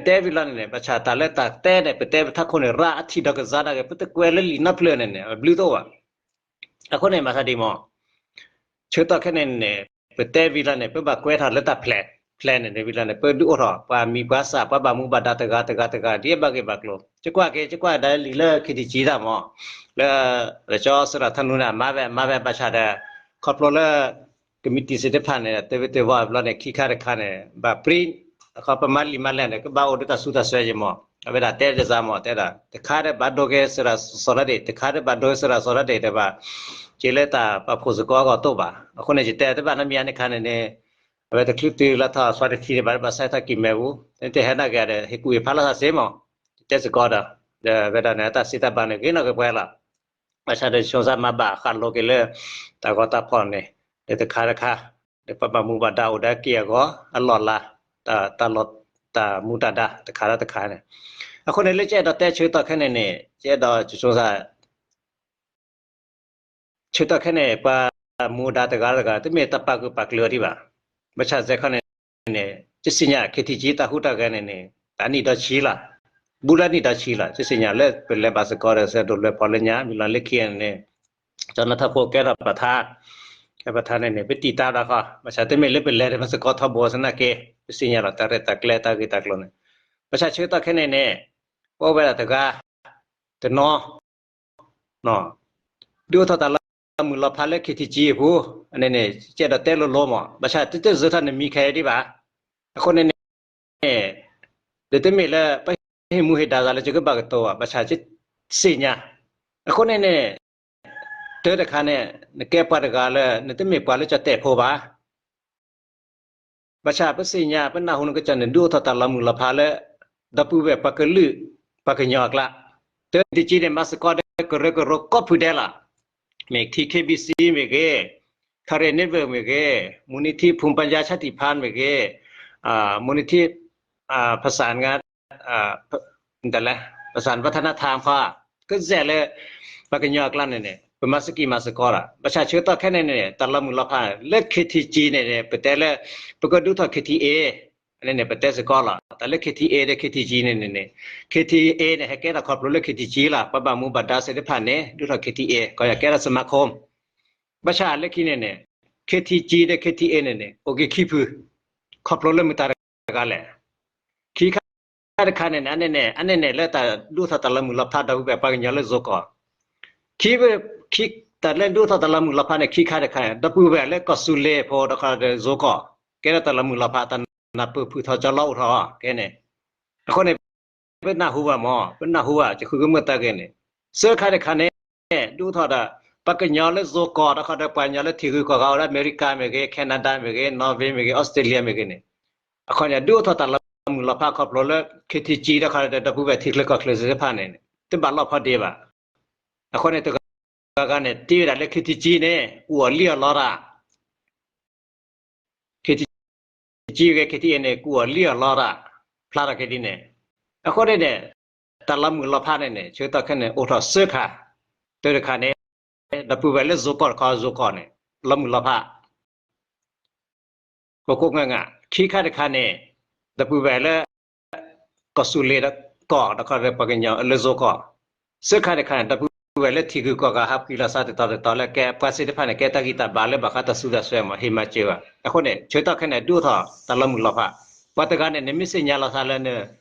တဲဝံၤလီၤန့ၣ်န့ၣ် ဘၣ်ဆၣ်တၢ်လၢတၢ်တဲန့ၣ် ပတဲပထးခိၣ်န့ၣ် ရၣ်အထံၣ်ဒီးကစၢ်ဒၣ်ဂ့ၤ ပတကွဲးလၢလံာ်နီတဖျၢၣ်န့ၣ်န့ၣ် အဘျုးတအိၣ်ဘၣ် အဃိန့ၣ် မၤသးဒ်မး ဆၢကတီၢ်ခဲအံၤန့ၣ်န့ၣ် ပတဲဝံၤလီၤန့ၣ် ပဘၣ်ကွဲးထီၣ်လၢတၢ် plan plan န့ၣ်န့ၣ်ဝံၤလီၤန့ၣ် ပဒုးအိၣ်ထီၣ် ပှၤမံၤပှၤသၣ် ပှၤဘၣ်မူဘၣ်ဒါတဂၤတဂၤတဂၤ ဒ်အဘၣ်ဂ့ၢ်ဘၣ်ကျိၤ ယကွၢ်က့ၤ ယကွၢ်ဒၣ်လံာ်လၢ ခ့ထံကံ တၢ်မး လၢ လၢကၠီ စရၣ်ထနူန့ၣ် အမၤဝဲ အမၤဝဲ ဘၣ်ဆၣ်ဒီး ခီဖျိလၢ ကမံးတံာ်စ့ၣ်တဖၣ်န့ၣ် တဲဝဲတဲဝီဘျီန့ၣ် ခံခါတခါန့ၣ် ဘၣ်ပြံ အခီပမၤလံာ်မၤလဲၢ်န့ၣ် ကဘၣ်အိၣ်ဒီးတၢ်ဆူးတၢ်ဆှဲယမး အဝဲဒၣ်တဲတၢ်စ့ၢ်မး တဲဒၣ် တခါဒီးဘၣ်ဒိက့ၤစရၣ်စီၤရၣ်ဒ့ၣ် တခါဒီးဘၣ်ဒိစရၣ်စီၤရၣ်ဒ့ၣ်ဒီးဘၣ် က့ၤလၢတၢ်ပာ်ဖှိၣ်စ့ၢ်ကီးအဂီၢ်တအိၣ်ဘၣ် အဃိန့ၣ် ယတဲတဘၣ်နီတမံၤန့ၣ်ခါန့ၣ်န့ၣ် အဝဲတချုးတုၤလီၤထီၣ်အသွံၣ်တထံၣ်န့ၣ် ဘၣ်ဒိဘၣ်ဆၣ်ထီၣ်ကံၢ်မဲပူၤ တဟဲနာ်က့ၤဒီး ဟ့ၣ်ကူၣ်ဟ့ၣ်ဖးလိာ်သးစ့ၢ်မး တဲစ့ၢ်ကီးဒီး ဒီးအဝဲဒၣ်န့ၣ် တၢ်စံးတၢ်ဘၣ်န့ၣ် ဂ့ၤနီၢ်ကပှဲၤလီၤ. ဘၣ်ဆၣ်ဒီးဆိစါမၤဘၣ်ဃးလိာ်က့ၤလၢ တၢ်ဂီၤတၢ်ဖီၣ်န့ၣ် ဒီးတခါတခါ ဒီးပှၤဘၣ်မူဘၣ်ဒါအိၣ်ဒီးက့ၢ်အဂီၤ အလီၢ်လၤ တၢ်လီၢ် တၢ်မူတၢ်ဒါတခါဒီးတခါန့ၣ် အဃိန့ၣ်လၢကအဲၣ်ဒိးတဲဆၢကတီၢ်ခဲန့ၣ်န့ၣ် ကအဲၣ်ဒိးဆိစါ ဆၢကတီၢ်ခဲန့ၣ် ပှၤမူဒါတဂၤတဂၤ တမ့ၢ်တၢ်ပာ်ဂၢၢ်ပာ်ကျၢၤဒံးဘၣ်. ဘၣ်ဆၣ်စဲခီန့ၣ်န့ၣ် ယသ့ၣ်ညါ ခ့ထံကံ တၢ်ဟူးတၢ်ဂဲၤန့ၣ်န့ၣ် တၢ်နံၣ်ဒီဆံလီၤ. ဘူးလၢနံၣ်ဒီဆံလီၤ. ယသ့ၣ်ညါလၢပလဲၤဘၣ်စ့ၢ်ကီးဒီး စဲဒိၣ်လွဲဖီလၢညါ မ့ၢ်လီၤလၢခံန့ၣ်န့ၣ် ကၠီၤနၢ်ထၢၣ်ဖိကဲထီၣ်ပထါ ကဲပထါန့ၣ်န့ၣ် ပတံၢ်တၢ်ဒၣ်ဃီ ဘၣ်ဆၣ်တမ့ၢ်လၢပလဲၤဒီးဘၣ်စ့ၢ်ကီးထီဘိသနာ်က့ ပသ့ၣ်ညါလီၤ တၢ်ရဲၣ်တၢ်ကျဲၤတၢ်ဂ့ၢ်တၢ်ကျိၤန့ၣ် ဘၣ်ဆၣ်ဆၢကတီၢ်ခဲန့ၣ်န့ၣ် ပအိၣ်ဝဲဒၣ်တဂၤ တနီၤ ဒုးအိၣ်ထီၣ်တၢ်လီၤမုၢ်လီၤဖးလၢ ခ့ထံကံ အပူၤ အန့ၣ်န့ၣ် ကအဲၣ်ဒိးတဲလိၤလိၤမး ဘၣ်ဆၣ်တတဲစိာ်ထီၣ်နမံၤခဲအံၤဒံးဘၣ်. အဃိန့ၣ်န့ၣ် ဒ်တမ့ၢ်လၢပဟ့ၣ်မူဟ့ၣ်ဒါသးလၢ ယကဘၣ်ကတိၤဘၣ် ဘၣ်ဆၣ်ယသ့ၣ်ညါ အဃိန့ၣ်န့ၣ် တၢ်တခါန့ၣ် နကဲပှၤတဂၤလၢ နတမ့ၢ်ပှၤလၢကၠီၣ်တဲာ်ဖိဘၣ် ဘၣ်ဆၣ်ပသ့ၣ်ညါ ပနၢ်ဟူနကစၢ်န့ၣ် ဒုးအိၣ်ထီၣ်တၢ်လီၤမုၢ်လီၤဖးလၢ ဒီပုၢ်ဝဲၢ်ပှၤကလုာ် ပှၤကညီအကျါ တၢ်တကံန့ၣ် မၤစ့ၢ်ကီးဒီးကရၢကရိကိးဖုဒဲးလီၤ. မ့ၢ် ထံ ခ့ဘံၣ်စံ မ့ၢ်ဂ့ၤ, Karen Network မ့ၢ်ဂ့ၤ, မူနိထံ ဖူပညါ ဆၣ်တံၣ်ဖါ မ့ၢ်ဂ့ၤ, မူနိထံ ဖဆၣ် တလဲ ပစၢ် วัฒนธรรม ခီ ကစဲးလၢ ပှၤကညီအကျါန့ၣ်န့ၣ် ပမၤစ့ၢ်ကီးမၤစ့ၢ်ကီးလီၤ. ဘၣ်ဆၣ်ဆၢကတီၢ်ခဲန့ၣ်န့ၣ် တၢ်လီၤမုၢ်လီၤဖးလၢ ခ့ထံကံ န့ၣ်န့ၣ် ပတဲလၢ ပကဒုးအိၣ်ထီၣ် ခ့ထံအ့ န့ၣ်န့ၣ် ပတဲစ့ၢ်ကီးလီၤ. တၢ်လၢ ခ့ထံအ့ ဒီး ခ့ထံကံ န့ၣ်န့ၣ်န့ၣ် ခ့ထံအ့ န့ၣ် ဟဲကဲထီၣ်ခီဖျိလၢ ခ့ထံကံ လီၤ. ပှၤဘၣ်မူဘၣ်ဒါသ့ၣ်တဖၣ်န့ၣ် ဒုးအိၣ်ထီၣ် ခ့ထံအ့ ကီၢ်ယၤကဲထီၣ် စမၤခိၣ် ဘၣ်ဆၣ်လၢခံန့ၣ်န့ၣ် ခ့ထံကံ ဒီး ခ့ထံအ့ န့ၣ်န့ၣ် အိၣ်က့ၤခံဖု ခီဖျိလၢမတၤတဂၤလဲၣ်. ခံခါတခါန့ၣ်န့ၣ် အန့ၣ်န့ၣ် အန့ၣ်န့ၣ် လၢတၢ်ဒုးအိၣ်ထီၣ်တၢ်လီၤမုၢ်လီၤဖး ဒီပုၢ်ဝဲၢ်ပှၤကညီလၢယိၤကီၢ် ခံ ခံ တၢ်လၢဒုးအိၣ်ထီၣ်တၢ်လီၤမုၢ်လီၤဖးန့ၣ် ခံခါတခါန့ၣ် ဒီပုၢ်ဝဲၢ်လၢကီၢ်စူၤလ့ၤဖိ ဒီးခီဒီးယိၤကီၢ် ကဲထီၣ်တၢ်လီၤမုၢ်လီၤဖး တၢ်နၢ်ပၢၢ်ဖုၣ်ထီၣ်ကၠီလီၤအိၣ်ထီၣ် ကဲန့ၣ် အဃိန့ၣ် ပနၢ်ဟူဘၣ်မး ပနၢ်ဟူဘၣ် ယဃုကမၢၢ်တၢ်ဂ့ၢ်န့ၣ် သၢခါတခါန့ၣ် ဒုးအိၣ်ထီၣ်ဒီး ပှၤကညီလၢယိၤကီၢ် ဒီးခီဒီးပှၤကညီလၢထံဂုၤကီၢ်ဂၤအိၣ်လၢအမဲရကၤမ့ၢ်ဂ့ၤ Canada မ့ၢ်ဂ့ၤ Norway မ့ၢ်ဂ့ၤ Australia မ့ၢ်ဂ့ၤန့ၣ် အဃိန့ၣ် ဒုးအိၣ်ထီၣ်တၢ်လီၤမုၢ်လီၤဖးခီဖျိလၢ ခ့ထံကံ ဒီးခီဒီး ဒီပုၢ်ဝဲၢ်ထံချၢကီၢ်ချၢသ့ၣ်တဖၣ်န့ၣ် တဘၣ်လိာ်ဖိးဒ့ဘၣ်. အဃိန့ၣ် တဂၤဂၤန့ၣ် တ့ဝဲဒၣ်လၢ ခ့ထံကံ န့ၣ် ကူၣ်အီၤလံအီၤလီတၢ် ခ့ထံကံ ဂ့ၤ ခ့ထံအ့ န့ၣ် ကူၣ်အီၤလံအီၤလီတၢ် ဖျါထီၣ်က့ၤဒ်န့ၣ် အဃိန့ၣ်န့ၣ် တၢ်လီၤမုၢ်လီၤဖးန့ၣ်န့ၣ် ဆၢကတီၢ်ခဲန့ၣ် အိၣ်ထီၣ်သၢခါ တၢ်တခါန့ၣ် ဒီပုၢ်ဝဲၢ်လၢယိၤကီၢ်တခီ ယိၤကီၢ်န့ၣ် လီၤမုၢ်လီၤဖး ကိးကိးငၢ်ငၢ် ခံခါတခါန့ၣ် ဒီပုၢ်ဝဲၢ်လၢ ကီၢ်စူၤလ့ၤဒီးကီၢ် ဒီးခီဒီးပှၤကညီလၢယိၤကီၢ် သၢခါတခါန့ၣ် ဒီပုၢ်ဝဲၢ်လၢထံဂုၤကီၢ်ဂၤ ဟးပှ့ၤလီၤသးတတီၤတတီၤလၢကဲပှၤသ့ၣ်တဖၣ်န့ၣ် ကဲတၢ်ဂံၢ်တၢ်ဘါလၢဘၣ်ဃးတၢ်စူၤတၢ်စွဲမး ဟ့ၣ်မၤစၢၤဘၣ်. အဃိန့ၣ် ဆၢကတီၢ်ခဲန့ၣ် ဒုးအိၣ်ထီၣ်တၢ်လီၤမုၢ်လီၤဖး ပှၤတဂၤန့ၣ် နမ့ၢ်သ့ၣ်ညါလီၤသးလၢ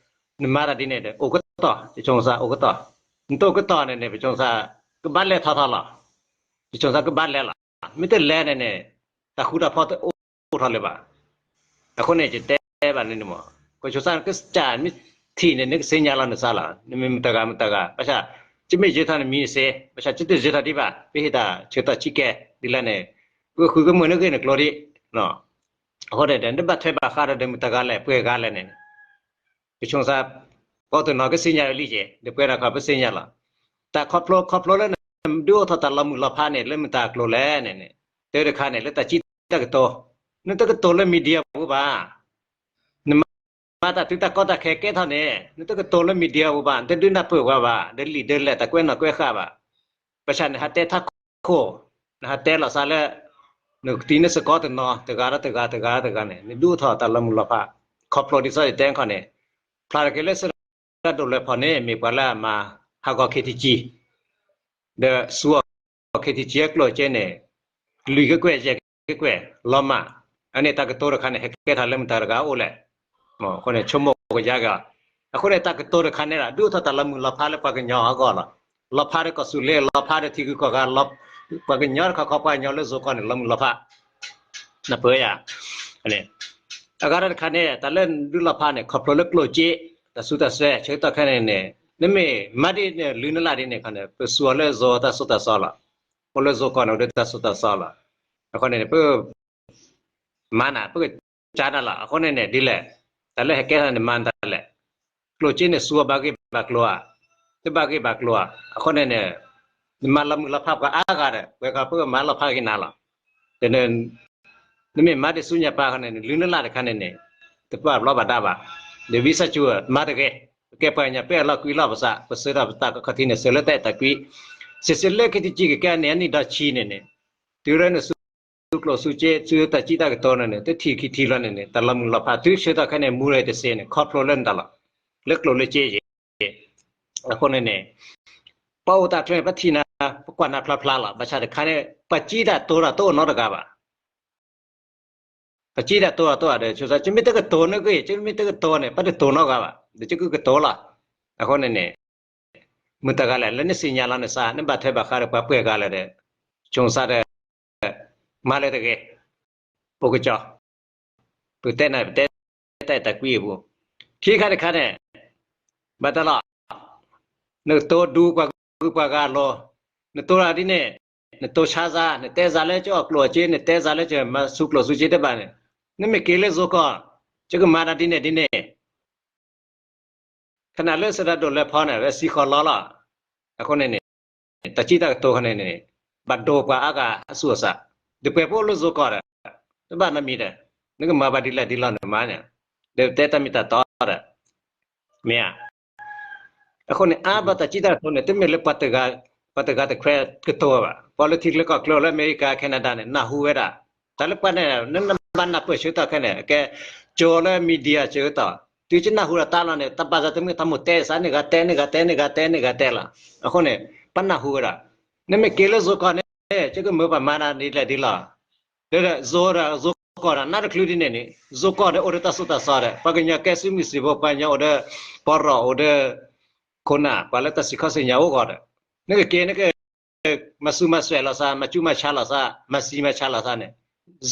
နမၤတၢ်ဒ်န့ၣ်ဒီး အိၣ်ကတီၢ် ယဆိကမိၣ်သးအိၣ်ကတီၢ် နတအိၣ်ကတီၢ်န့ၣ်န့ၣ် ပဆိကမိၣ်သး ကဘၣ်လဲၤထီၣ်ထီၣ်လီၤ. ယဆိကမိၣ်သးကဘၣ်လဲၤလီၤ. မ့ၢ်တလဲၤန့ၣ်န့ၣ် တၢ်ဃူတၢ်ဖိးတအိၣ်ထီၣ်လၢၤဘၣ်. အဃိန့ၣ် ယတဲဘၣ်န့ၣ်န့ၣ်မး ကဆိကမိၣ်သး နကစၢ်မ့ၢ်ထံၣ်န့ၣ် နကသ့ၣ်ညါလီၤနသးလီၤ. နမ့ၢ်မတၤဂၤမတၤဂၤ ဘၣ်ဆၣ် ယမ့ၢ်ယဲၤထီၣ်နမံၤစ့ ဘၣ်ဆၣ်ယတယဲၤထီၣ်ဒံးဘၣ် ပဟ့ၣ်တၢ်ဆၢကတီၢ်ဆံးကဲ ဒ်လဲၣ်န့ၣ် ပဃုကမၢၢ်နဂ့ၢ်နကျိၤဒံး အဃိန့ၣ် နဘၣ်ထွဲဘၣ်ဃးဒီးမတၤဂၤလဲၣ် ပှဲၤဂၤလဲၣ်န့ၣ် ယဆိကမိၣ်သး ကိးတနီၤကသ့ၣ်ညါလံက့ၤ ဒီးပှဲၤဒၣ်ခီပသ့ၣ်ညါလီၤ. တၢ်ခီဖျိ ခီဖျိလၢနဒုးအိၣ်ထီၣ်တၢ်လီၤမုၢ်လီၤဖးန့ၣ် လၢမတၤအကျိၤလဲၣ်န့ၣ်န့ၣ် တၢ်တခါန့ၣ် လၢတၢ်စံးတၢ်ကတိၤ နတကတိၤလၢ media ပူၤဘၣ်. နမၤတၢ်တုၤတၢ်ကီတၢ်ခဲကဲထီၣ်န့ၣ် နတကတိၤလၢ media ပူၤဘၣ် နတဒုးနၢ်ပၢၢ်ပှၤဘၣ် ဒီးလံာ်ဒၢလဲၣ်တၢ်ကွဲးနီၣ်ကွဲးဃာ်ဘၣ်. ဘၣ်ဆၣ်နဟးတဲထးခိၣ် နဟးတဲလီၤသးလၢ နကတံၤနစ့ၢ်ကီးတနီၤ တဂၤဒီးတဂၤ တဂၤဒီးတဂၤန့ၣ် နဒုးအိၣ်ထီၣ်တၢ်လီၤမုၢ်လီၤဖး ခီဖျိဒ်သိးယတဲခီန့ၣ် ဖျါတက့ၢ်လၢစရၣ်ဒိၣ်လွဲဖီန့ၣ် မ့ၢ်ပှၤလၢအမၤဟးဂီၤ ခ့ထံကံ ဒီးစူၤအီၤ ခ့ထံကံ အကျိၣ်အစ့န့ၣ် လွံၢ်ကကွဲၢ်ယဲၢ်ကကွဲၢ် လီၤမၢ် အန့ၣ်တၢ်ကတိၤတခါန့ၣ် ဟဲကဲထီၣ်လၢမတၤတဂၤအအိၣ်လဲၣ်. အဃိန့ၣ် ဆိကမိၣ်ကယါက့ၤ အဃိန့ၣ် တၢ်ကတိၤတခါန့ၣ်ဒီး ဒုးအိၣ်ထီၣ်တၢ်လီၤမုၢ်လီၤဖးလၢပှၤကညီအဂီၢ်လီၤ. လီၤဖးဒီးကီၢ်သူလ့ၤ လီၤဖးဒီးထံဂုၤကီၢ်ဂၤ ပှၤကညီတခီခီ ပှၤကညီလၢယိၤကီၢ်န့ၣ် လီၤမုၢ်လီၤဖး နပၢၢ်ယၤ အဂၤတခါန့ၣ် တၢ်လၢဒုးလီၤဖးန့ၣ် ခီဖျိလၢကျိၣ်စ့ တၢ်စူၤတၢ်စွဲ ဆၢကတီၢ်ခဲန့ၣ်န့ၣ် နမ့ၢ်မၤဒ်န့ၣ် လုၢ်နလၢ်ဒ်န့ၣ်ခီန့ၣ် ပစူၤအီၤလၢယိၤတၢ်သိၣ်တၢ်သီလီၤ. အိၣ်လၢယိၤကီၢ်န့ၣ် အိၣ်ဒီးတၢ်သိၣ်တၢ်သီလီၤ. အဃိန့ၣ် ပ မၤနၤ ပကစၢ်နၤလီၤ. အဃိန့ၣ်န့ၣ် ဒ်လဲၣ် တၢ်လၢဟဲကဲထီၣ်န့ၣ် မၤနတၢ်လဲၣ်. ကျိၣ်စ့န့ၣ် စူၤအီၤဘၣ်ဂ့ၢ်ဘၣ်ကျိၤဧါ, တဘၣ်ဂ့ၢ်ဘၣ်ကျိၤဧါ. အဃိန့ၣ်န့ၣ် နမၤလီၤမုၢ်လီၤဖးပှၤအါဂၤဒီး ပှဲၤကီၢ်ပမၤလီၤဖးက့ၤနၤလီၤ. ဒီး နမ့ၢ်မၤဒံးဆူညါပၢ်ခီန့ၣ် နလုၢ်နလၢ်တခါန့ၣ်န့ၣ် တပာ်ဘျီဘၣ်ဒါဘၣ်. ဒီးဝံသးစူၤမၤတဂ့ၤ, ပကဲပှၤကညီ ပအဲၣ်လီၤကွံလီၤပသး, ပဆှၢထီၣ်ပသးခီၣ်ထံးန့ၣ် ဆှၢလၢတၢ်အဲၣ်တၢ်ကွံ, စံးဆၢလၢ ခ့တကံ ကကဲအနံၣ်အနံၣ်ဒီးဆံးန့ၣ်န့ၣ်, တုၤလၢန သူကျိၣ်စူက့ ဆူတၢ်စံးတၢ်ကတိၤန့ၣ်န့ၣ် တထံၣ်ခံထံၣ်လီၤန့ၣ်န့ၣ် တၢ်လီၤမုၢ်လီၤဖး သုဆှၢထီၣ်ခဲန့ၣ် မူလၢတစ့န့ၣ် ခီဖျိလၢနတၢ်လီၤ, လၢကျိၣ်လၢစ့ယ့ၣ်. အဃိန့ၣ်န့ၣ် ပအိၣ်တၢ်ချၢန့ၣ် ပထံၣ်နၤ ပကွၢ်နၤဖျါဖျါလီၤ. ဘၣ်ဆၣ်တခါန့ၣ် ပှၤစံးတၢ်တိၤတၢ်တအိၣ်နီတဂၤဘၣ်. ပှၤစံးတၢ်တိၤတၢ်တအိၣ်ဒီး ဆိစါ ကမ့ၢ်တကတိၤန့ၣ်က့ၤ ကမ့ၢ်တကတိၤန့ၣ် ပတတိၤနီတဂၤဘၣ် ဒီးကကကတိၤလီၤ. အဃိန့ၣ်န့ၣ် မုၢ်တဂၤလဲၣ် လၢနသ့ၣ်ညါလီၤနသး နဘၣ်ထွဲဘၣ်ဃးဒီးပှၤပှဲၤဂၤလဲၣ်ဒီး ဆိစါဒီး မၤလၢတဂ့ၤ, ပကစီၤ, ပတဲနၤ ပတဲတၢ်အဲၣ်တၢ်ကွံအပူၤ, ခံခါတခါန့ၣ် ဘၣ်တၢ်လီၤ, နကတိၤဒူပှၤဂုၤပှၤဂၤလီၤ, နတိၤတၢ်ဒ်န့ၣ်, နတိၤဆါစါ, နတဲစါလၢကအိၣ်ကျိၣ်အစ့, နတဲစါလၢကမၤဆူးကျိၣ်ဆူးစ့တဘၣ်န့ၣ်, နမ့ၢ်က့ၤလၢယိၤကီၢ်, ယကမၤနၤဒ်န့ၣ်ဒ်န့ၣ် ခနၣ်လၢစၢၤဒၣ်ဒိၣ်လဲၤဖီန့ၣ် ဝဲစံဃီၤလီၤလီၤ. အဃိန့ၣ်န့ၣ် တၢ်စံးတၢ်ကတိၤခီန့ၣ်န့ၣ် ဘၣ်ဒိပှၤအါဂၤအသူၣ်အသး, ဒီးပှဲၤပအိၣ်လၢယိၤကီၢ်ဒီး တဘၣ်နီတမံၤဒီး နကမၤဘၣ်ဒ်လဲၣ်ဒ်လဲၣ်နမၤန့ၣ်, ဒီးတဲတၢ်မ့ၢ်တၢ်တီဒီး မ့ၢ်ဧါ. အဃိန့ၣ် အါဘၣ်တၢ်စံးတၢ်ကတိၤန့ၣ် တမ့ၢ်လၢ ပှၤတဂၤတခွဲကတိၤဘၣ်, ပှၤလၢထံချၢကီၢ်ချၢလၢအမဲရကၤ Canada န့ၣ် နၢ်ဟူဝဲဒၣ်, တၢ်လၢပှၤန့ၣ် နဘၣ်နၢ်ပၢၢ်ဆၢကတီၢ်ခဲန့ၣ် အကဲ ကၠီလၢ media ဆၢကတီၢ်, တုၤကနၢ်ဟူဒီးတၢ်လီၤန့ၣ် တၢ်ဘၣ်သးတမုာ်တၢ်မိၣ်တဲစး န့ၢ်ဂၤတဲ န့ၢ်ဂၤတဲ န့ၢ်ဂၤတဲ န့ၢ်ဂၤတဲလီၤ. အဃိန့ၣ် ပနၢ်ဟူဝဲဒၣ်, နမ့ၢ်က့ၤလၢယိၤကီၢ်န့ၣ် ကကမၤဘၣ်မၤနၤဒ်လဲၣ်ဒ်လဲၣ်, ဒီးယိၤဒီးယိၤကီၢ်ဒီး နးတချုးဒ်န့ၣ်န့ၣ် ယိၤကီၢ်ဒီးအိၣ်ဒီးတၢ်သိၣ်တၢ်သီဒီး ပှၤကညီကဲစုမုၢ်စံးဘိ ပှၤကညီအိၣ်ဒီး ပီရီၣ်အိၣ်ဒီး ခိၣ်နၢ် ပှၤလၢတၢ်စံးခီၣ်စံးညါအိၣ်ဂီၢ်ဒီး နကက့ၤနက မၤစူၤမၤစွဲးလီၤသး မၤကူမၤဆါလီၤသး မၤစံမၤဆါလီၤသးန့ၣ်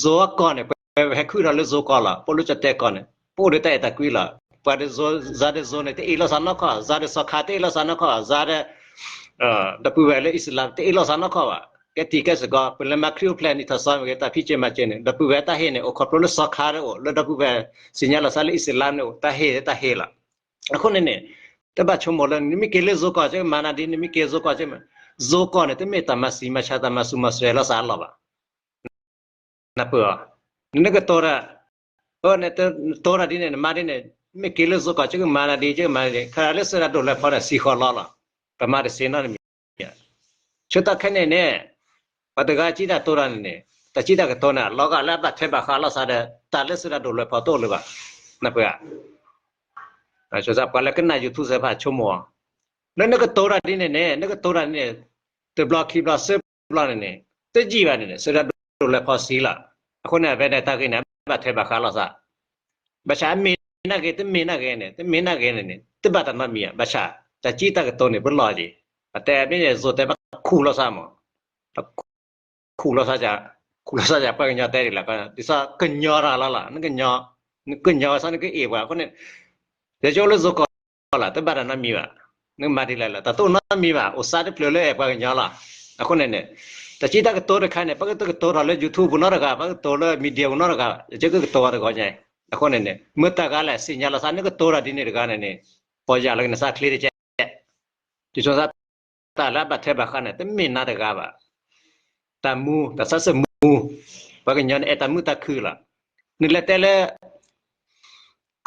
ယိၤကီၢ်န့ၣ် ပဝဲဟဲခုၣ်ဒီးလၢယိၤကီၢ်လီၤ. ပအိၣ်လၢကၠီၣ်တဲၣ်ကီၢ်န့ၣ် ပအိၣ်ဒီးတၢ်အဲၣ်တၢ်ကွံလီၤ. ပှၤဒီးယိၤ ယၤဒီးယိၤန့ၣ် တအ့ၣ်လိာ်သးနီတခီၣ်, ယၤဒီးသီခါတအ့ၣ်လိာ်သးနီတခီၣ်, ယၤဒီး ဒီပုၢ်ဝဲၢ်လၢအံၣ်စလၢ်တအ့ၣ်လိာ်သးနီတခီၣ်ဘၣ်. ကဲတံၤကဲစ့ၢ်ကီး ပလဲၤမၤခရံာ်အိၣ်ဖျဲၣ်နံၣ်ထီၣ်သီမ့ၢ်ဂ့ၤ တၢ်ဖံးစၢၤမၤစၢၤန့ၣ် ဒီပုၢ်ဝဲၢ်တၢ်ဟ့ၣ်န့ၣ် အိၣ်ခီဖျိလၢသီခါတအိၣ် လၢဒီပုၢ်ဝဲၢ်သ့ၣ်ညါလီၤသးလၢအံၣ်စလၢ်န့ၣ်အိၣ် တၢ်ဟ့ၣ်တၢ်ဟ့ၣ်လီၤ. အဃိန့ၣ်န့ၣ် တဘၣ်ဆိကမိၣ်လၢ နမ့ၢ်က့ၤလၢယိၤကီၢ် ကမၤနၤဒ် နမ့ၢ်က့ၤယိၤကီၢ် ကမၤ ယိၤကီၢ်န့ၣ် တမ့ၢ်တၢ်မၤစံမၤဆါ တၢ်မၤစူၤမၤစွဲးလိာ်သးအလီၢ်ဘၣ်. နပၢၢ်အီၤ, နကတိၤတၢ်, နတိၤတၢ်ဒ်န့ၣ် နမၤဒ်န့ၣ် မ့ၢ်က့ၤလၢယိၤကီၢ် ကမၤနၤဒ် ကမၤနၤဒ် ခါလၢစၢၤဒၣ်ဒိၣ်လဲၤဖီန့ၣ် စံဃီၤလီၤလီၤ. ပမၤတသ့နီတမံၤ ဆၢကတီၢ်ခဲန့ၣ်န့ၣ် ပှၤတဂၤစံးတၢ်တိၤတၢ်န့ၣ်န့ၣ် တၢ်စံးတၢ်ကတိၤန့ၣ် လီၤဂာ်လၢအဘၣ်ထွဲဘၣ်ဃးလိာ်သးဒီး တၢ်လၢစၢၤဒၣ်ဒိၣ်လဲၤဖီတအိၣ်လၢၤဘၣ်. နပၢၢ်ဧါ. ပှၤလၢကနၣ် YouTube သ့ၣ်တဖၣ်ဆိကမိၣ်အီၤ, လၢနကတိၤတၢ်ဒ်န့ၣ်န့ၣ် နကတိၤတၢ်န့ၣ် တဘျီခံဘျီသၢဘျီန့ၣ်န့ၣ် တယံာ်ဘၣ်န့ၣ်န့ၣ် စၢၤဒၣ်ဒိၣ်လဲၤဖီစံလီၤ. အဃိန့ၣ် အဝဲန့ၣ်တၢ်ဂ့ၢ်န့ၣ် ဘၣ်ထွဲဘၣ်ဃးလိာ်သး ဘၣ်ဆၣ်အမ့ၢ်နာ်ဂ့ၤ တမ့ၢ်နာ်ဂ့ၤန့ၣ် တမ့ၢ်နာ်ဂ့ၤန့ၣ်န့ၣ် တဘၣ်တၢ်နီတမံၤဧါ. ဘၣ်ဆၣ် တၢ်စံးတၢ်ကတိၤန့ၣ် ပလီၢ်က့ၤ ပတဲမ့ၢ်န့ၣ် ယိၤတဲဘၣ်ခူၣ်လိာ်သးမး ခူၣ်လိာ်သး ခူၣ်လိာ်သး ပှၤကညီတဲဒ်လဲၣ် ဒ်သိးကညီတၢ်လီၤလီၤ နကညီ နကညီဝဲသး နကအ့ၣ်ပှၤအဃိန့ၣ် ယကအိၣ်လၢယိၤကီၢ်လီၤ တဘၣ်တၢ်နီတမံၤဘၣ်. နကမၤဒ်လဲၣ်လီၤ တၢ်တအိၣ်နီတမံၤဘၣ် အိၣ်သးတဖျၢၣ်လၢအဲၣ်ပှၤကညီလီၤ. အဃိန့ၣ်န့ၣ် တၢ်စံးတၢ်ကတိၤတခါန့ၣ် ပကတကတိၤထီၣ်လၢ YouTube ပူၤနီတဂၤ ပကတိၤလၢ media ပူၤနီတဂၤ ယကကတိၤဝဲတဂီၢ်ညါ. အဃိန့ၣ်န့ၣ် မ့ၢ်တၢ်ဂၤလဲၣ် သ့ၣ်ညါလီၤသး နကတိၤတၢ်ဒ်န့ၣ်တဂၤန့ၣ်န့ၣ် ပီၢ်ယၢ်လၢနသးချ့တကဲး ယဆိသး တၢ်လၢအဘၣ်ထွဲဘၣ်ဃးန့ၣ် တမ့ၢ်နၤတဂၤဘၣ်. တၢ်မူ တၢ်သးစၢ်မူ ပှၤကညီန့ၣ် အဲၣ်တၢ်မုာ်တၢ်ခုၣ်လီၤ. နလဲၤတဲလၢ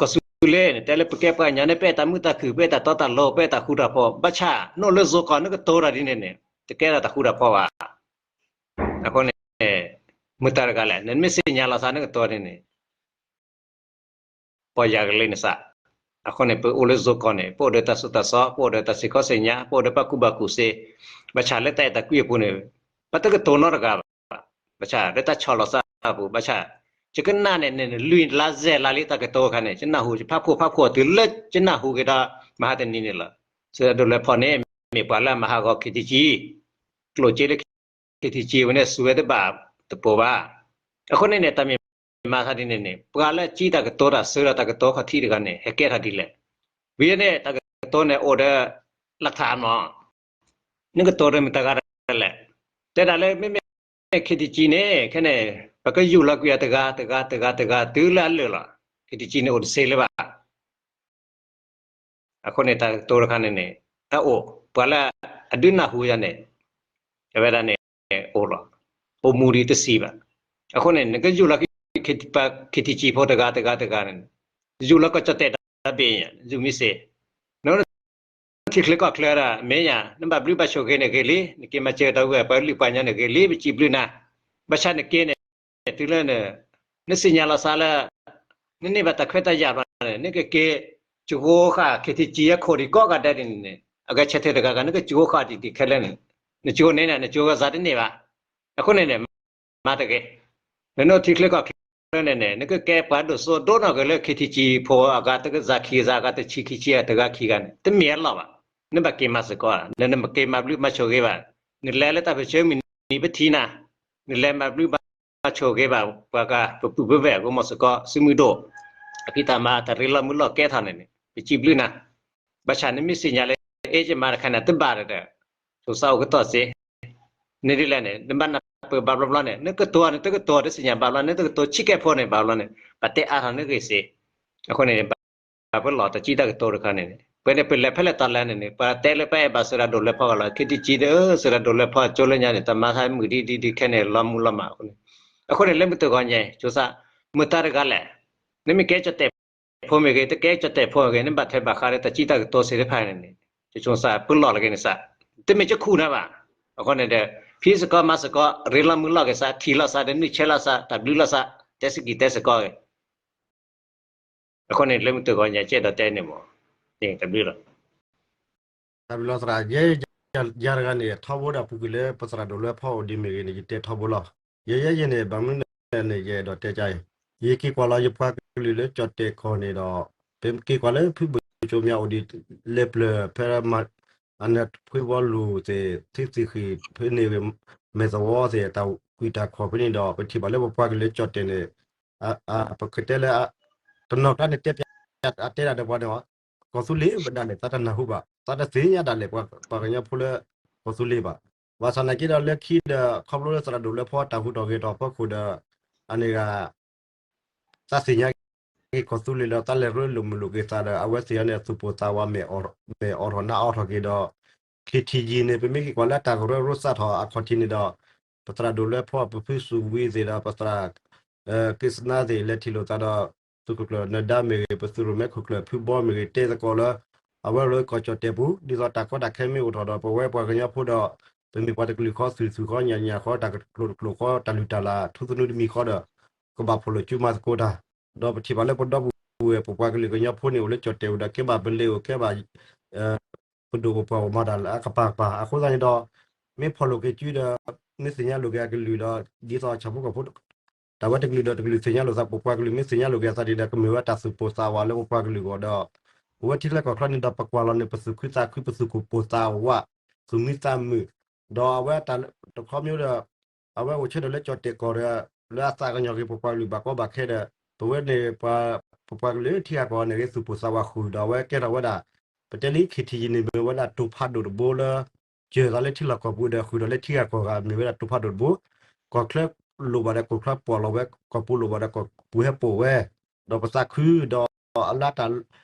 ကီၢ်သူလ့ၤန့ၣ် တဲလၢပကဲပှၤကညီန့ၣ် ပအဲၣ်တၢ်မုာ်တၢ်ခုၣ် ပအဲၣ်တၢ်တီတၢ်လိၤ ပအဲၣ်တၢ်ဃူတၢ်ဖိး ဘၣ်ဆၣ် နအိၣ်လၢယိၤကီၢ် နကတိၤတၢ်ဒ်န့ၣ်န့ၣ် တကဲထီၣ်တၢ်ဃူတၢ်ဖိးဘၣ်. အဃိန့ၣ် မ့ၢ်တၢ်တဂၤလဲၣ် နမ့ၢ်သ့ၣ်ညါလီၤသး နကတိၤဒ်န့ၣ် ပီၢ်ယၢ်ကလံၤနသး. အဃိန့ၣ် ပအိၣ်လၢယိၤကီၢ်န့ၣ် ပအိၣ်ဒီးတၢ်သိၣ်တၢ်သီ ပအိၣ်ဒီးတၢ်စံးခီၣ်စံးညါ ပအိၣ်ဒီးပှၤကူၣ်ဘၣ်ကူၣ်သ့, ဘၣ်ဆၣ်လၢတၢ်အဲၣ်တၢ်ကွံအပူၤန့ၣ် ပတကတိၤနီတဂၤဘၣ်. ဘၣ်ဆၣ်လၢတၢ်ဆီၣ်လီၤသးအပူၤ ဘၣ်ဆၣ် ယကနၣ်န့ၣ်န့ၣ် လွံၢ်လါယဲၢ်လါလံတၢ်ကတိၤအခါန့ၣ် ယနၢ်ဟူ ယဖးဖှိၣ်ဖးဖှိၣ်တုၤလၢယနၢ်ဟူက့ၤဒီး မဟါတနံၤန့ၣ်လီၤ. စၢၤဒၣ်ဒိၣ်လဲၤဖီန့ၣ် မ့ၢ်ပှၤလၢအမၤဟးဂီၤ ခ့တကံ ကျိၣ်စ့လၢ ခ့တကံဝဲန့ၣ် စူၤဝဲတဘၣ်တပိၤဘၣ်. အဃိန့ၣ်န့ၣ် တၢ်မ့ၢ်မၤသးဒ်န့ၣ်န့ၣ် ပှၤလၢအစံးတၢ်ကတိၤတၢ် စၢၤဒီးတၢ်ကတိၤခီၣ်ထံးတဂၤန့ၣ် ဟဲကဲထီၣ်ဒ်လဲၣ်. ဝံၤန့ၣ် တၢ်ကတိၤန့ၣ်အိၣ်ဒီး လၢထးမး နကတိၤဒီးမတၤတဂၤလဲၣ်. တဲဒၣ်လၢမ့မ့ၢ် ခ့တကံန့ၣ် ခဲန့ၣ် ပကယူၢ်လီၤကွံာ်အီၤတဂၤ တဂၤ တဂၤ တဂၤ တုၤလၢအလၢာ်လီၤ. ခ့တကံန့ၣ်အိၣ်တသ့လၢၤဘၣ်. အဃိန့ၣ် တၢ်ကတိၤတခါန့ၣ်န့ၣ် အအိၣ် ပှၤလၢအဒုးနၢ်ဟူယၤန့ၣ် အဝဲဒၣ်န့ၣ် အိၣ်လီၤ, အိၣ်မူဒံးတဆံးဘၣ်. အဃိန့ၣ် နကယူၢ်လီၤ ခ့ထံကံဖိတဂၤတဂၤတဂၤန့ၣ် ယူၢ်လီၤကီၢ်ကၠီၣ်တဲာ်တၢ်ဘ့ၣ်ညါ ယူၢ်မ့ၢ်စ့ၢ်, န ထံချၢကီၢ်ချၢဒၣ် မ့ၢ်ညါ နဘၣ်ဘျုးဘၣ်ဆိၣ်ဂ့ၤန့ၣ်ဂ့ၤလံ, နက့ၤမၤစၢၤတၢ်ဝဲပှၤလုၢ်ပှၤညီန့ၣ်ဂ့ၤလံ, ပစံးဘျုးနၤ, ဘၣ်ဆၣ်နက့ၤန့ၣ် တုၤလၢ နသ့ၣ်ညါလီၤသးလၢ နန့ၢ်ဘၣ်တၢ်ခွဲးတၢ်ယာ်ဘၣ်န့ၣ် နကက့ၤ ကၠိဃိဃာ် ခ့ထံကံအခိၣ်ဒံးကိးဂၤဒဲးန့ၣ်, အဂဲၤဆၢထၢၣ်တဂၤဂၤ နကကၠိဃိဃာ်ဒံးဒံးခဲလၢာ်န့ၣ်, နကၠိန့ၣ်န့ၣ် နကၠိဂၤစးတန့ၢ်ဘၣ်. အဃိန့ၣ်န့ၣ် မၤတဂ့ၤ, နနီၢ်ထံချၢကီၢ်ချၢန့ၣ်န့ၣ် နကကဲပှၤဒိၣ်စိဒိၣ်နီၢ်ဂ့ၤလၢ ခ့ထံကံဖိအဂၤတကစၢ်ခံဂၤစး အဂၤတဆံခံဆံအတဂၤခံဂၤန့ၣ် တမ့ၢ်အလီၢ်ဘၣ်. နဘၣ်က့ၤမၤစ့ၢ်ကီး, န နမ့ၢ်က့ၤမၤဘျုးမၤဆိၣ်ဂ့ၤဘၣ်, နလဲၤလၢတၢ်ပၢဆှၢမုၢ်နံၤပထံၣ်နၤ, နလဲၤမၤဘျုးမၤဆိၣ်ဂ့ၤဘၣ် ပှၤဂၤ ပပုၢ်ပဝဲၢ် ပမိၢ်စ့ၢ်ကီး စုမုၢ်ဒိၣ် အဖံတၢ်မၤ တၢ်ရ့လိာ်မုာ်လိာ်ကဲထီၣ်န့ၣ်န့ၣ် ပစံးဘျုးနၤ, ဘၣ်ဆၣ်နမ့ၢ်သ့ၣ်ညါလၢ အဲၣ်ယမၤတခါန့ၣ် တဘၣ်ဒီး ဆိးသးအိၣ်ကတီၢ်စ့ၢ် န့ၣ်ဒ်လဲၣ်န့ၣ် နဘၣ်နၢ်ပၢၢ်ဘၣ်ဘျီဘျီန့ၣ် နကတိၤနတကတိၤတသ့ၣ်ညါဘၣ်ဘျီ နတကတိၤဆံးကဲဖိန့ၣ်ဘၣ်ဘျီန့ၣ် ဘၣ်တဲအါထီၣ်နဂ့ၢ်စ့ၢ်. အဃိန့ၣ် ဘၣ်ပလီၢ်တၢ်စံးတၢ်ကတိၤတခါန့ၣ်န့ၣ် ပဝဲန့ၣ် ပလဲၤဖဲလဲၣ်တီၤလဲၣ်န့ၣ်န့ၣ် ပှၤတဲလၢပအဲၣ်ဘၣ်စၢၤတၢ်ဒိၣ်လွဲဖီဂၤလီၤ ခ့ထံကံဒီး စၢၤတၢ်ဒိၣ်လွဲဖီကၠိလၢညါန့ၣ် တၢ်မၤသးမုာ်ဒံးဒံးဒံးခဲန့ၣ် လီၤမုာ်လီၤမးအဃိန့ၣ်, အဃိန့ၣ် လၢမုၢ်တဂီၤညါ ဆိးသး မုၢ်တၢ်တဂၤလဲၣ် နမ့ၢ်ကဲကၠီၣ်တဲာ်ဖိမ့ၢ်ဂ့ၤ တကဲကၠီၣ်တဲာ်ဖိမ့ၢ်ဂ့ၤ နဘၣ်ထွဲဘၣ်ဃးလၢတၢ်စံးတၢ်ကတိၤစ့ၢ်တဖၣ်န့ၣ်န့ၣ် ဆိးသး ပလီၢ်လီၤက့ၤန့ၣ်သး တမ့ၢ်ကခူၣ်နၤဘၣ်. အဃိန့ၣ်ဒီး ဖံးစ့ၢ်ကီးမၤစ့ၢ်ကီး ရ့လိာ်မုာ်လိာ်က့ၤသး ထံၣ်လိာ်သးဒီးနုၢ်ဆဲးလိာ်သး တၢ်ဘျုးလိာ်သး တဲစ့ၢ်ကီးတဲစ့ၢ်ကီးဂ့ၤ အဃိန့ၣ် လၢမုၢ်တဂီၤညါ ကဲဒီးတဲန့ၣ်မး တၢ်ဘျုးလီၤ. တၢ်ဘျုးလီၤသရၣ်, ယဲယၤတဂၤန့ၣ် ထီဘိဒၣ်ပူၤကွံာ်လၢပသရၣ်ဒိၣ်လွဲဖီအိၣ်ဒံးမ့ၢ်ဂ့ၤန့ၣ် ယတဲထီဘိလီၤ. ယဲယဲယဲန့ၣ် ဘၣ်မနုၤလဲၣ်န့ၣ် ယအဲၣ်ဒိးတဲကါအံၤ, ယက့ၤကွၢ်လီၤယပှၤကလုာ်လၢကၠီၣ်တဲာ်ကီၢ်န့ၣ်ဒီး ပက့ၤကွၢ်လၢဖုဘိၣ်ကၠိမၠါအိၣ်ဒံး လဲၤပျၢၤဖဲ အနၢ်ဖှ့ဘီလူၤသ့ၣ် ထံသ့ၣ်ဃံၣ်ဖဲန့ၣ် မဲာ်သဝီသ့ၣ် တၢ်ကွံာ်တၢ်ခီၣ်ဖဲန့ၣ်ဒီး ပထံၣ်ဘၣ်လၢပပှၤကလုာ်လၢကၠီၣ်တဲာ်န့ၣ် ပကတဲလၢ တနီၤကျါန့ၣ်တဲပၠး အတဲဒၣ်ဒီးပှၤန့ၣ် ကီၢ်သူလ့ၤဘၣ်ဒၣ်လဲာ် သးတနၢ်ဟူဘၣ် သးတသ့ၣ်ညါဒၣ်လဲာ် ပှၤကညီဖိလၢ ကီၢ်သူလ့ၤဘၣ်. ဘၣ်ဆၣ်နာ်က့ဒီးလၢခံဒီး ခီဖျိလၢသရၣ်ဒိၣ်လွဲဖီတၢ်ဟူးထီၣ်ဂဲၤထီၣ်အဖီခိၣ်ဒီး အန့ၣ်ဂၤ သးသ့ၣ်ညါက့ၤကီၢ်သူလ့ၤဒီး သးလဲၤရ့လိာ်မုာ်လိာ်က့ၤသးဒီး အဝဲသ့ၣ်အံၤန့ၣ် သူၣ်ပိၢ်သးဝးမဲာ်အိးထီၣ်နါအိးထီၣ်က့ၤဒီး ခ့ထံယံၤန့ၣ် ပမ့ၢ်က့ၤကွၢ်လၢတၢ်ကရၢကရိစးထီၣ်အခီၣ်ထံးန့ၣ်ဒီး ပသရၣ်ဒိၣ်လွဲဖီ ပဖုစူးဝံၤသ့ၣ်ဒီး ပသရၣ် က့စနါသ့ၣ် လဲၤထံၣ်လိာ်သးဒီး သုးခိၣ်ကျၢၢ်နၢၤဒါမ့ၢ်ဂ့ၤ ပသုးရိၣ်မဲခိၣ်ကျၢၢ်ဖုဘီမ့ၢ်ဂ့ၤ တဲသကိးလၢ အဝဲလၢကီၢ်ကၠီၣ်တဲာ်ပူၤ ဒ်သိးတၢ်ကီတၢ်ခဲမ့ၢ်အိၣ်ထီၣ်ဒီး ပဝဲပှၤကညီဖိဒီး ပမ့ၢ်ပှၤတကလုာ်ဃီ သုးသုးဃီ ညၣ်ညၣ်ဃီ တၢ်ကတိၤတကျိာ်ဃီ တၢ်လုၢ်တၢ်လၢ် ထူသနူတမံၤဃီဒီး ကဘၣ်ဖီၣ်လိာ်စုမၤသကိးတၢ် ဒီးပထံၣ်ဘၣ်လၢပဒီပုၢ်ဝဲၢ် ပပှၤကလုာ်ကညီဖိန့ၣ် အိၣ်လၢကၠီၣ်တဲာ်အိၣ်ဒီး ကဲဘၣ်ပလ့ၤအိၣ် ကဲဘၣ် ပဒိၣ်ပပှၢ်အိၣ်မၤတၢ်လၢအကပၤကပၤ အဃိသတးန့ၣ်ဒီး မ့ၢ်ဖီၣ်လိာ်က့ၤစုဒီး မ့ၢ်သ့ၣ်ညါလိာ်က့ၤအကလုာ်ဒီး ဒ်သိးဆၣ်ဖိကီၢ်ဖိ တၢ်ဝဲတကလုာ်ဒီးတကလုာ်သ့ၣ်ညါလိာ်သး ပပှၤကလုာ်မ့ၢ်သ့ၣ်ညါလိာ်က့ၤအသးဒ်ဒီး ကမ့ၢ်ဝဲတၢ်သူၣ်ပိၢ်သးဝးလၢပပှၤကလုာ်အဂီၢ်ဒီး ပဝဲထံချၢကီၢ်ချၢန့ၣ်ဒီး ပကွၢ်လီၤန့ၣ် ပသူၣ်ခုသးခု ပသူၣ်ပိၢ်သးဝး သူၣ်မံသးမုာ် ဒီးအဝဲတခီမ့ၢ်ဒီး အဝဲအိၣ်ဆၢထၢၣ်လၢကၠီၣ်တဲာ်ကီၢ်ဒီး လၢအသးကညီၤက့ၤပပှၤကလုာ်ဘၣ်ကီဘၣ်ခဲဒီး ပဝဲန့ၣ် ပပှၤကလုာ်ထံဂၤကီၢ်ဂၤန့ၣ်ဂ့ၤ သူၣ်ပိၢ်သးဝးဃုာ်ဒီး အဝဲကဲထီၣ်ဝဲဒၣ် ပတဲလံ ခ့ထံယံၤန့ၣ် မ့ၢ်ဝဲဒၣ်တိၤဖးဒိၣ်တဘိလၢ စၢၤသးလၢထံလီၢ်ကီၢ်ပူၤဒီးဃုာ်ဒီးလၢထံဂၤကီၢ်ဂၤ မ့ၢ်ဝဲဒၣ်တိၤဖးဒိၣ်တဘိ ကီၢ်ချၢလိၣ်ဘၣ်ဒီးကီၢ်ချၢပှီၢ်လီၤဝဲ ကီၢ်ပူၤလိၣ်ဘၣ်ဒီးကီၢ်ပူၤဟဲပှီၢ်ဝဲ ဒီးပသးခုဒီး လၢ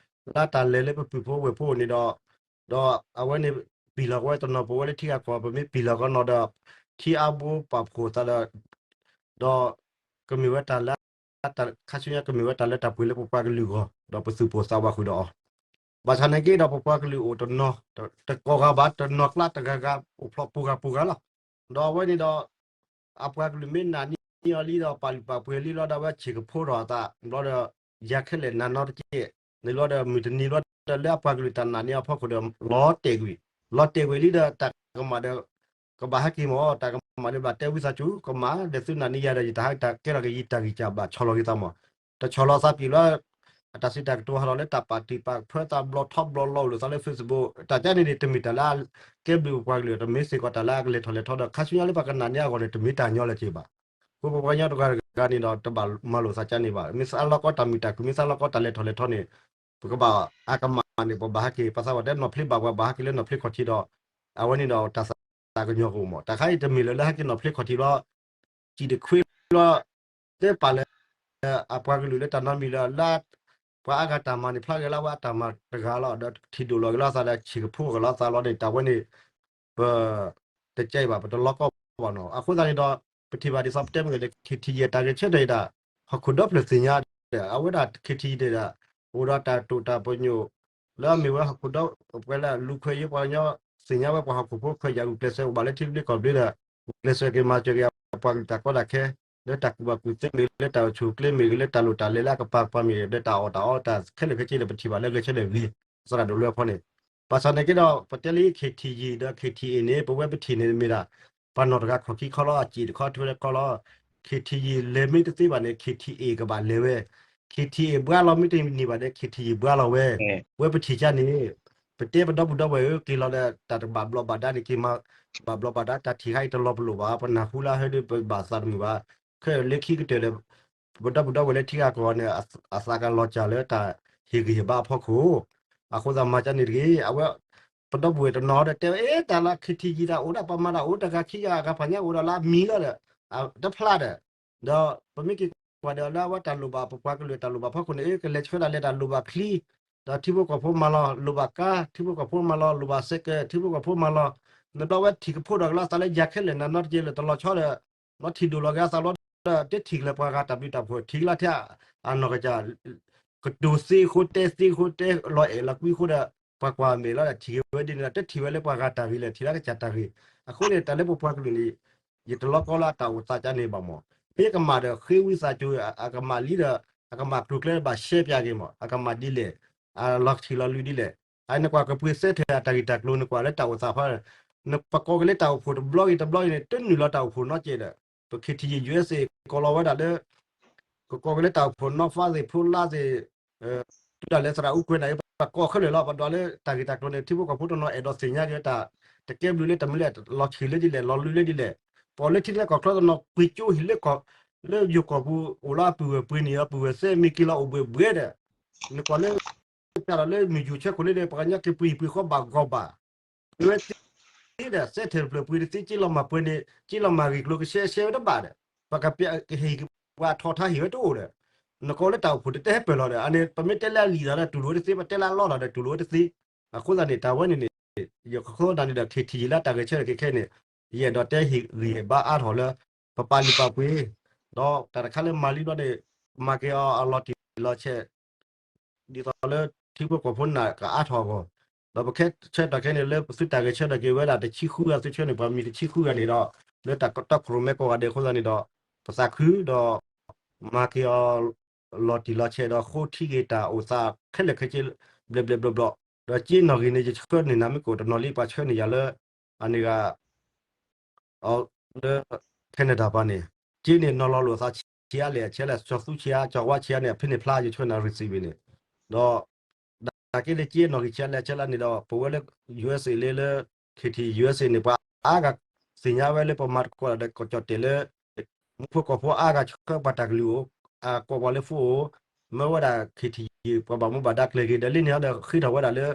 တၢ်လဲၤလၢပပုၢ်ဖိဝဲၢ်ဖိန့ၣ်ဒီး ဒီးအဝဲန့ၣ် ပံၢ်လီၤကဝဲတနီၤ ပဝဲလၢထံဂၤကီၢ် ပမ့ၢ်ပံၢ်လီၤကနီၤဒီး ထံအါဘိပာ်ဖှိၣ်သးဒီး ဒီး ကမ့ၢ်ဝဲတၢ်လၢ ခါဆူညါကမ့ၢ်ဝဲတၢ်လၢတၢ်ပှ့ၤလၢပပှၤကလုာ်အဂီၢ် ဒီးပသူၣ်ပိၢ်သးဝးဃုာ်ဒီးအီၤ ဘၣ်ဆၣ်န့ၣ်က့ဒီးပပှၤကလုာ်အိၣ်တနီၤ တကိးဂၤဘၣ် တနီၤကျါတဂၤဂၤ အိၣ်ဖျိးပူၤဂၤပူၤဂၤလီၤ. ဒီးအဝဲန့ၣ်ဒီး အပှၤကလုာ်မ့ၢ်နာ်န့ၢ်အီၤလံဒီး ပာ်လုၢ်ပာ်ပှ့ၤလံလီၤဒီး အဝဲဆံးကဖိထီၣ်အသး ဘျီဒီး ယၤခဲလၢာ်နၤနီတက့ၢ် န့ၣ်ဘျီဒီး မုၢ်တနံၤဘျီဒီးလၢအပှၤကလုာ်တၢ်နာ်န့ၢ်အီၤဖီခိၣ်ဒီး လီၤတဲာ်ကွံာ် လီၤတဲာ်ကွံာ်လံဒီး တၢ်ကမၣ်ဒီး ကဘၣ်ဟဲက့ၤမၢ် တၢ်ကမၣ်ဒီးဘၣ်တဲဝံသးစူၤ ကမၣ်ဒီးသုနာ်န့ၢ်ယၤဒီး ယတၢ်ဟဲကဲထီၣ်က့ၤ ယတၢ်ဂံၢ်စၢ်ဘၣ်ဆီၣ်လီၤက့ၤသးမၢ် တဆီၣ်လီၤသးပံာ်လီၤ အတၢ်စံးတၢ်ကတိၤဟးထီၣ်လၢတၢ်ပာ်တံၢ်ပာ်ဖၢသးဘျီထီဘျီလီၤ အိၣ်လိာ်သးလၢ Facebook တၢ်ကန့ၣ်န့ၣ် တမ့ၢ်တၢ်လၢအကဲဘျုးပပှၤကလုာ် တမ့ၢ်စ့ၢ်ကီးတၢ်လၢအကလဲၤထီၣ်လဲၤထီဒီး ခါဆူညါလၢပှၤကနာ်န့ၢ်အဂီၢ်န့ၣ် တမ့ၢ်တၢ်ညီလၢၤက့ၤဘၣ်. အဃိပပှၤကညီတဂၤတဂၤန့ၣ်ဒီး တဘၣ်မၤလိာ်သးကန့ၣ်ဘၣ်. မ့ၢ်သးလီၤကီတၢ်မုာ်တၢ်ခုၣ် မ့ၢ်သးလီၤကီတၢ်လဲၤထီၣ်လဲၤထီန့ၣ် ပကဘၣ်အကမၣ်န့ၣ် ပဘၣ်ဟဲက့ၤ ပသးဝဲတဲနီၢ်ဖျ့ဘၣ်ပှၤ ဘၣ်ဟဲက့ၤလၢနီၢ်ဖျ့ခီၣ်ထံးဒီး အဝဲန့ၣ်ဒီးတၢ်သးကညီၤကအိၣ်မး. တၢ်ခါအံၤတမ့ၢ်လၢလၢဟဲက့ၤနီၢ်ဖျ့ခီၣ်ထံးလီၤ စံၣ်တခွ့လီၤ တဲပာ်လၢ အပှၤကလုာ်လၢတၢ်နီတမံၤလၢ လၢ ပှၤအါဂၤတၢ်မၤန့ၣ် ဖျါဂ့ၤလၢအဝဲအတၢ်မၤတဂၤလီၤ ဒီးထံၣ်ဒိၣ်လီၤဂ့ၤလီၤသးဒီး ဆံးကဖိဂ့ၤလီၤသးလီၤန့ၣ် တၢ်ဝဲန့ၣ် ပ တကဲအံၤဘၣ် ပတလီကီဘၣ်နီၤ. အဃိသတးန့ၣ်ဒီး ပထံၣ်ဘၣ်ဒ်သိးပတဲမ့ၢ်ဂ့ၤဒီး KTG တၢ်ဂဲၤဆၢထၢၣ်အံၤဒၣ် ဟီၣ်ခိၣ်ဒီဖျၢၣ်သ့ၣ်ညါဒီး အဝဲဒၣ် KTG န့ၣ်ဒီး အိၣ်ဒီးတၢ်တိာ်တၢ်ပညိၣ် လၢအမ့ၢ်ဝဲဟီၣ်ခိၣ်ဒီ ပှၤလၢအလူၤခွဲးယံၤပှၤကညီ သ့ၣ်ညါဝဲပှၤဟီၣ်ခိၣ်ဖိခွဲးယာ်ဂုာ်ကျဲးစၢးအိၣ်ဘၣ်လၢထံသဘျ့ကီၢ်သဘျ့ဒီး ဂုာ်ကျဲးစၢးက့ၤမၤစၢၤက့ၤပှၤကလုာ်တၢ်ကီတၢ်ခဲ လၢတၢ်ကူၣ်ဘၣ်ကူၣ်သ့မ့ၢ်ဂ့ၤ လၢတၢ်အိၣ်ဆူၣ်အိၣ်ချ့မ့ၢ်ဂ့ၤ လၢတၢ်လိၣ်တၢ်လဲၤလၢအကပၤကပၤမ့ၢ်ဂ့ၤ ဒီးတၢ်အီၣ်တၢ်အီတၢ်ခဲလၢာ်ခဲဆ့ဒီး ပထံၣ်ဘၣ်လၢဂဲၤဆၢထၢၣ်ဂ့ၤ သရၣ်ဒိၣ်လွဲဖီန့ၣ် ဘၣ်ဆၣ်နာ်က့ဒီး ပတဲလံ KTG ဒီး KTA န့ၣ် ပဝဲပထံၣ်န့ၣ်မ့ၢ်ဒၣ် ပှၤနီၢ်တဂၤခီၣ်ခံခီလီၤ အစ့ၣ်တခီထွဲတခီလီၤ. KTG လဲၤမ့ၢ်တသ့ဘၣ်န့ၣ် KTA ကဘၣ်လဲၤဝဲ KTA ဘှါလီၤမ့ၢ်တန့ၢ်ဘၣ်န့ၣ် KTG ဘှါလီၤဝဲ ဝဲပထံၣ်ကါန့ၣ် ပတဲပဒီပုၢ်ဒီဝဲၢ်ဧၢ က့ၤလီၤဒီးတၢ်တဘၣ်ဘျီးဘၣ်ဒါန့ၣ် က့ၤမၤဘၣ်ဘျီးဘၣ်ဒါ တၢ်ထံၣ်ခါအံၤတလီၤပလိာ်ဘၣ် ပနၢ်ဟူလၢဟဲဒီးပဘၣ်သးတမုာ်ဘၣ် ခဲလၢာ်လၢခံကတၢၢ်ဒီး ပဒီပုၢ်ဒီဝဲၢ်လၢထံဂၤကီၢ်ဂၤန့ၣ် အသးကလီၤစၢ်လၢတၢ်ဟ့ၣ်ဂံၢ်ဟ့ၣ်ဘါအဖီခိၣ် အဃိသတးမၤကါန့ၣ်တဂ့ၤ အဝဲ ပဒီပုၢ်ဝဲၢ်တနီၤဒီးတဲဝဲ အ့ တၢ်လၢ KTG တၢ်အိၣ်ဒၣ်ပှၤမၤတၢ်အိၣ်တဂၤခံဂၤအဂၤဖးညါအိၣ်ဒီးလၢအမံၤလီၤဒီး တဖျါဒီး ဒီးပမ့ၢ်က့ၤကွၢ်ဒီးလၢအဝဲတၢ်လိၣ်ဘၣ် ပပှၤကလုာ်တၢ်လိၣ်ဘၣ်ဖီခိၣ်န့ၣ် အ့ ကလဲၤဆှၢဒၣ်လဲာ်တၢ်လိၣ်ဘၣ်ချံ ဒီးထံဖိကီၢ်ဖိမၤလီၤ လိၣ်ဘၣ်ကါ ထံဖိကီၢ်ဖိမၤလီၤ လိၣ်ဘၣ်စဲးကဲး ထံဖိကီၢ်ဖိမၤလီၤ နဘျီဝဲထံၣ်ကဖိဒီးကလၢအသးလၢယၤခဲလၢာ်နၤနီတက့ၢ်လၢတလီၤဆီဒီး လီၤထံၣ်ဒိၣ်လီၤက့ၤအသးလီၤဒီး တထံၣ်ကလဲာ်ပှၤဂၤတၢ်ဘျုးတၢ်ဖှိၣ် ထံၣ်ကလၢထဲအနီၢ်ကစၢ် ကတိၤသ့အဃိ တဲသ့အဃိ တဲလီၤအဲၣ်လီၤကွံအဃိဒီး ပှၤကွၢ်မဲာ်လီၤဒီး ထံၣ်က့ၤဝဲဒ်န့ၣ်ဒီး တထံၣ်ဝဲလၢပှၤဂၤတၢ်ဂ့ၤလဲၣ် ထံၣ်လၢကစၢ်တၢ်ဂ့ၤ အဃိန့ၣ် တၢ်လၢပပှၤကလုာ်န့ၣ် ယတလီကီလၢအတၢ်အိၣ်သးကါန့ၣ်ဘၣ်မး မ့ၢ်ကမၣ်ဒီးဃ့ဝံသးစူၤ အကမၣ်လံဒီး အကမၣ်ကျိၤကျဲဘၣ်ရှဲပၠးက့ၤမး အကမၣ်ဒ်လဲၣ် အလီၤထံၣ်လီၤလွံၢ်ဒ်လဲၣ် အနကွၢ်ကပှ့ၤစဲထဲအတၢ်ဂ့ၢ်တၢ်ကျိၤ နကွၢ်လၢတၢ်အိၣ်သးဖီ ပကိးက့ၤလၢတၢ်အိၣ်ဖှိၣ်တဘျီဂ့ၤတဘျီဂ့ၤန့ၣ် တနုာ်လီၤတၢ်အိၣ်ဖှိၣ်နီတကဲးဒီး ပ KTG USA ကိးလီၤဝဲဒၣ်လၢ ကကိးက့ၤလၢတၢ်အိၣ်ဖှိၣ်နီၣ်ဖးသ့ၣ်ဖိလါသ့ၣ် တုၤဒၣ်လဲာ်သရၣ်အူကွဲးန့ၣ် ပကိးခဲလၢာ်လီၤ ပဒွးလၢတၢ်ဂ့ၢ်တၢ်ကျိၤန့ၣ် ထံဖိကီၢ်ဖိတနီၤအဲၣ်ဒိးသ့ၣ်ညါက့ၤတၢ် တကဲဘျုးလၢတၢ်မနုၤလဲၣ် လီၤဆံးလၢဒ်လဲၣ် လီၤလွံၢ်လၢဒ်လဲၣ် ပှၤလၢထံချၢကီၢ်ချၢတနီၤ ပှ့ၤကၠိဟံၣ်လၢကီၢ် လၢယိၤကီၢ်ပူၤ အိၣ်လၢအပုၢ်ဝဲၢ်ပှ့ၤန့ၣ် အပုၢ်ဝဲၢ်သဲမ့ၢ်က့ၤလီၤအိၣ်ဘှံးဘှဲဒီး နကွၢ်လၢ တၢ်လီၤလၢမုၢ်ယူၤဆဲခိၣ်လၢဒီး ပှၤကညီက့ၤပှ့ၤဟံၣ်ပှ့ၤဃီဘၣ်ဂီၢ်ဘၣ် ပဝဲသ့ဒီး စဲထဲတဖျၢၣ်ပှ့ၤတသ့ က့လီၤမၤပှဲၤန့ၣ် က့လီၤမၤဂ့ၢ်ကျိၤကရှဲရှဲဝဲတဘၣ်ဒီး ပှၤကပျးကဟ့ၣ် ပှၤထီၣ်ထါဟ့ၣ်ဝဲတအိၣ်ဒီး နကိးလၢတၢ်အိၣ်ဖှိၣ်တတဲဟဲပၢၢ်လီၤဒီး အန့ၣ် ပမ့ၢ်တဲလၢအလံာ်ဒီးတူၢ်လိာ်ဝဲတသ့ ပတဲလၢအလီၢ်လီၤဒီးတူၢ်လိာ်ဝဲတသ့ အဃိသတးန့ၣ် တၢ်ဝဲန့ၣ်န့ၣ် ယကဃိသတးန့ၣ်ဒီး KTG လၢတၢ်ဂဲၤဆၢထၢၣ်ခဲခဲန့ၣ် ယအဲၣ်ဒိးတဲဟ့ၣ်ဂံၢ်ဟ့ၣ်ဘါအါထီၣ်လၢ ပပာ်လုၢ်ပာ်ပှ့ၤ ဒီးတၢ်တခါလၢမၤလံဘျီန့ၣ် မၤက့ၤအီၤအလီၤတံၢ်လီၤဆဲး ဒ်သိးလၢထံဖိကီၢ်ဖိနာ်ကအါထီၣ်အဂီၢ် ဒီးပခဲဆၢထီၣ်ခဲန့ၣ် လၢပသုတၢ်ဂဲၤဆၢထၢၣ်က့ၤဝဲဒၣ်တဆံဃုဂၤ သုဆၢန့ၣ် ပှၤမံၤတဆံဃုဂၤန့ၣ်ဒီး လၢတၢ်ကတီၢ်ခိၣ်ရိၣ်မဲကိးဂၤဒဲးအဃိသတးန့ၣ်ဒီး ပသးခုဒီး မၤက့ၤအီၤ လီၤတံၢ်လီၤဆဲးဒီး ဃိထံက့ၤတၢ်အိၣ်သးခဲလၢာ်ခဲဆ့ ဘျဲးဘျဲးဘျီဘျီ ဒီးက့နီၣ်ဂံၢ်န့ၣ် ယဆှၢန့ၢ်နၤမ့ၢ်ကအိၣ်တနီၤလံ ပှၤဆှၢန့ၢ်ယၤလၢ အန့ၣ်ဂၤ လၢ Canada ပှၤန့ၣ် က့န့ၣ် နီၢ်လီၤလိာ်သးဆံးအါလဲၣ် ဆံးအါလဲၣ် ကၠီၤသူဆံးအါ ကၠီၤဝါဆံးအါန့ၣ် အဖဲန့ၣ်ဖျါ ယဆှၢနၤ receipt န့ၣ် ဒီး ဒၣ်က့လၢက့နီၣ်ဂံၢ်ဆံးအါလဲၣ်ဆံးအါလဲၣ်န့ၣ်ဒီး ပဝဲလၢ USA လၢ လၢ KTG USA န့ၣ် ပှၤအါဂၤသ့ၣ်ညါဝဲလၢပမၤသကိးဒီးကီၢ်ကၠီၣ်တဲာ်လၢ မူခိၣ်ကီၢ်ဖိအါဂၤဆှၢပှၤတၢ်ကလုၢ်အိၣ် အကိးပှၤလၢ phone အိၣ် မၢဝဲဒၣ် KTG ပှၤဘၣ်မူဘၣ်ဒါကျဲၤက့ၤ ဒီးလၢန့ၣ်ဒီးဃ့ထီၣ်ဝဲဒၣ်လၢ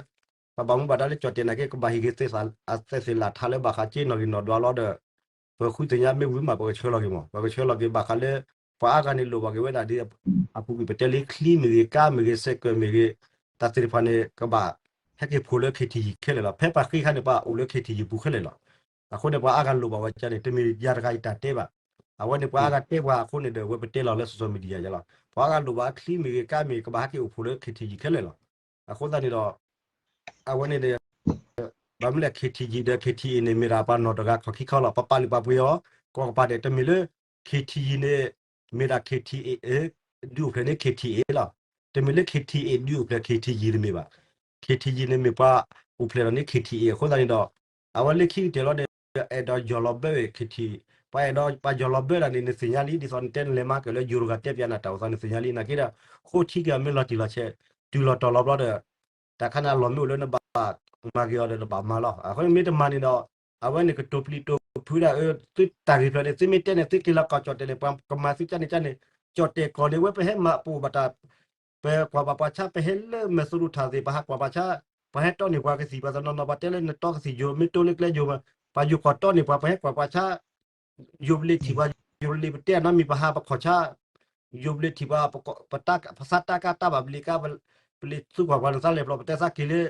ပှၤဘၣ်မူဘၣ်ဒါလၢကၠီၣ်တဲာ်နာ်က့ ကဘၣ်ဟ့ၣ်က့ၤသဲသး အသဲသ့ၣ်လၢ်ထးလၢဘၣ်ဃးက့နီၣ်ဂံၢ်နီၣ်ဒွးလီၤဒီး ပဃုသ့ၣ်ညါမ့ၢ်ဝံၤမး ပကဆှၢလီၤက့ၤမး ပကဆှၢလီၤက့ၤဘၣ်ဃးလၢ ပှၤအါဂၤန့ၣ်လိၣ်ဘၣ်က့ၤဝဲဒၣ်ဒ် အပူၤကွံာ်ပတဲလံချံမ့ၢ်ဂ့ၤ ကါမ့ၢ်ဂ့ၤ စဲးကၢးမ့ၢ်ဂ့ၤ တၢ်သ့ၣ်တဖၣ်န့ၣ် ကဘၣ်ဟဲက့ၤဖိးလၢ KTG ခဲလၢာ်လီၤ. ဖဲပှၤဃ့ခါန့ၣ် ပှၤအိၣ်လၢ KTG ပူၤခဲလၢာ်လီၤ. အဃိန့ၣ် ပှၤအါဂၤလိၣ်ဘၣ်ဝဲကန့ၣ် တမ့ၢ်ယၤတဂၤယတၢ်တဲဘၣ်. အဝဲန့ၣ် ပှၤအါဂၤတဲပှၤအဃိန့ၣ်ဒီး ဝဲပတဲလီၤလၢ social media ယလီၤ. ပှၤအါဂၤလိၣ်ဘၣ်ချံမ့ၢ်ဂ့ၤ ကါမ့ၢ်ဂ့ၤ ကဘၣ်ဟဲက့ၤအိၣ်ဖိးလၢ KTG ခဲလၢာ်လီၤ. အဃိသတးန့ၣ်ဒီး အဝဲန့ၣ်ဒီး ဘၣ်မနုၤလဲၣ် KTG ဒီး KTA န့ၣ် မ့ၢ်ဒၣ်ပှၤနီၢ်တဂၤခီၣ်ခံခီလီၤ. ပပာ်လုၢ်ပာ်ပှ့ၤအီၤ ကိးကပၤဒဲး တမ့ၢ်လၢ KTG န့ၣ် မ့ၢ်ဒၣ် KTA ဒုးအိၣ်ဖျဲၣ်န့ၣ် KTA လီၤ. တမ့ၢ်လၢ KTA ဒုးအိၣ်ဖျဲၣ် KTG တမ့ၢ်ဘၣ်. KTG န့ၣ်မ့ၢ်ပှၤအိၣ်ဖျဲၣ်လီၤန့ၣ် KTA အဃိသတးန့ၣ်ဒီး အဝဲလၢခံကတၢၢ်လီၤဒီး အဲၣ်ဒိးယီၢ်လီၤဘၢဝဲ KT ပှၤအဲၣ်ဒိးပှၤယီၢ်လီၤဘၢဒၣ်န့ၣ် နသ့ၣ်ညါလံ ဒ်သိးနတဲနလဲၤမၤကၢၢ်လၢယိၤတဂၤတဲပျးနၤတၢ်အိၣ်သး နသ့ၣ်ညါလံ နာ်က့ဒီး ဃိထံက့ၤအမ့ၢ်လီၤတံၢ်လီၤဆဲး တုၤလီၤတီၤလီၤဘျီဒီး တၢ်ခါန့ၣ်အလီၢ်မ့ၢ်အိၣ်လၢနဘၣ်မၤက့ၤအီၤဒီးနဘၣ်မၤလီၤ. အဃိန့ၣ်မ့ၢ်တမၤန့ၣ်ဒီး အဝဲန့ၣ်ကတိၤပျံၤတိၤဖုးဒၣ်အၢ သုတၢ်ဂ့ၢ်ဖျၢၣ်န့ၣ် သုမ့ၢ်တဲန့ၣ် သုက့ၤလီၤကီၢ်ကၠီၣ်တဲာ်န့ၣ် ပှၤကမၤသုကၢ်န့ၣ်ကၢ်န့ၣ် ကၠီၣ်တဲာ်ကီၢ်န့ၣ် ဝဲပဟဲမၤပအိၣ်ဘၣ်တၢ် ပကွၢ်ဘၣ်ပှၤဆါ ပဟဲလၢမဲာ်သရူးထၣ်သ့ၣ် ပဟးကွၢ်ပှၤဆါ ပှၤဟဲတီန့ၢ်ပှၤကသံၣ် ပှၤတနီၤနီၤ ပှၤတဲလၢနတီကသံၣ်ယိာ် မ့ၢ်တိလၢကျဲယိာ် ပှၤယိာ်ကီၢ်တီန့ၢ်ပှၤ ပှၤဟဲကွၢ်ပှၤဆါ ယိာ်ပလ့ၤထံၣ်ပှၤ ယိာ်ပလ့ၤပတဲအနီတမံၤ ပဟးပခီၣ်ဆါ ယိာ်ပလ့ၤထံၣ်ပှၤ ပသးတၢ်ကါတၢ်ဘၣ်ပလ့ၤကါ ပလ့ၤသူကွၢ်ပှၤနသးလဲၤပျီ ပတဲသးက့ၤလၢ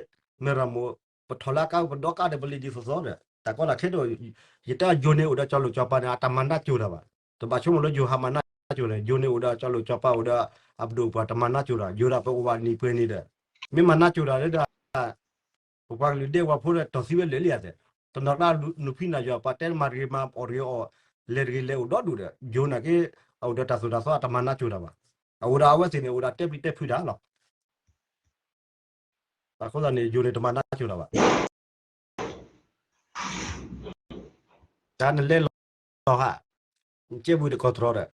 မဲၢ်ရမိၢ် ပထီၣ်လၢအကါ ပဒီကါဒီးပလ့ၤဒ်သိးသိးဒီး ကီးတၢ်ခဲတအိၣ်, ယတဲယိၤန့ၣ်အိၣ်ဒီးကၠီလိာ်ကၠီပၤန့ၣ် အတၢ်မၤနးကၠိၤတၢ်ဘၣ်, တဘၣ်ဆိကမိၣ်လၢယိၤဟးမၤနးကၠိၤန့ၣ်, ယိၤန့ၣ်အိၣ်ဒီးကၠီလိာ်ကၠီပၤအိၣ်ဒီး အပဒိၣ်ပှၤတမၤနးကၠိၤတၢ်, ယိၤဒၣ်ပအိၣ်ဘၣ်နံၣ်ပှဲၤနံၣ်ဒီး, မ့ၢ်မၤနးကၠိၤတၢ်လၢဒၣ် ပပှၤကလုာ်ဒဲကဝီၤဖိဒီးတီၢ်သံဝဲလၢာ်လံဧါသ့ၣ်, တနီၤကျါနုၢ်ဖံးနၢ်ယွၤ ပှၤတဲမၤတဂ့ၤမၤအီၣ်တဂ့ၤအီၤ, လဲၤတဂ့ၤလဲၤအိၣ်ဒီဒူၣ်ဒီး ယိၤနာ်က့ အအိၣ်ဒီးတၢ်သိၣ်တၢ်သီအတမၤနးကၠိၤတၢ်ဘၣ်, အအိၣ်ဒီးအဝဲသ့ၣ်န့ၣ် အိၣ်ဒီးတဲပျံၤတဲဖုးတၢ်လီၤ. အဃိသတးန့ၣ် ယိၤန့ၣ်တမၤနးကၠိၤတၢ်ဘၣ်. တၢ်နလဲၤလီၤဟး, နကဲဘူးတကီၢ်တြီဒီး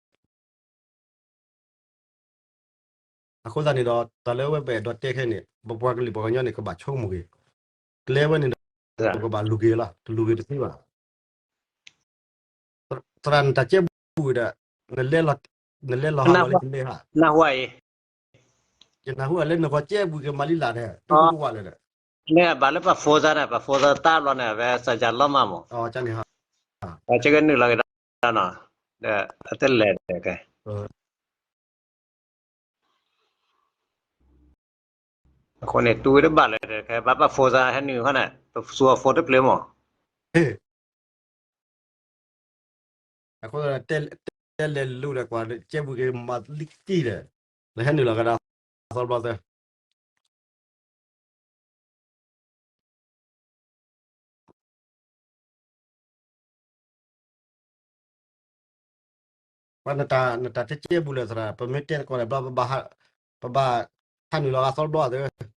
အဃိသတးန့ၣ်ဒီး တၢ်လၢဝဲပအဲၣ်ဒိးတဲခဲန့ၣ် ပပှၤကလုာ်ပှၤကညီန့ၣ် ကဘၣ်ဆိကမိၣ်ဂ့ၤ, ကျဲဝဲန့ၣ်ဒီး ပကဘၣ်လူၤက့ၤလီၤ, တလူၤက့ၤတသ့ဘၣ်. သရၣ်နတၢ်ကဲဘူးဒီး နလဲၤလီၤဟးဝဲလၢယလဲၤဟး, နဟူအံၤ ယနၢ်ဟူအလၢနဂီၤကဲဘူးကမၤလံလၢ်ဒီး တဝံၤတဝါလၢၤဒီး န့ၣ်ဘၣ်လၢပ phone န့ၣ် ပ phone တၢ်ဘျီန့ၣ် အဝဲစၢ်ယၢ်လီၤမၢ်မး, န့ၣ် ကနုာ်လီၤက့ၤဒီးနီၤ, ဒီးအတလဲၤဒီး အဃိန့ၣ် တူၢ်ဝဲတဘၣ်လၢၤဒီး ခဲဘၣ်ပ phone ဟဲနုာ်ခီန့ၣ် ပသူအ phone တဖျၢၣ်မး. အဃိ တဲလဲၤလိၤဒီးကွၢ် ကဲဘူးက့ၤမၤလံကံၢ်ဒီး နဟဲနုာ်လီၤကဒီးသီတဘျီသၢ ပှၤနတၢ် နတၢ်တဲကဲဘူးလၢၤသရၣ် ပမ့ၢ်တဲတကိးလၢၤဘျီ ပဘၣ် ပဘၣ်ဟးနုာ်လီၤဂၤသီတဘျီသၢ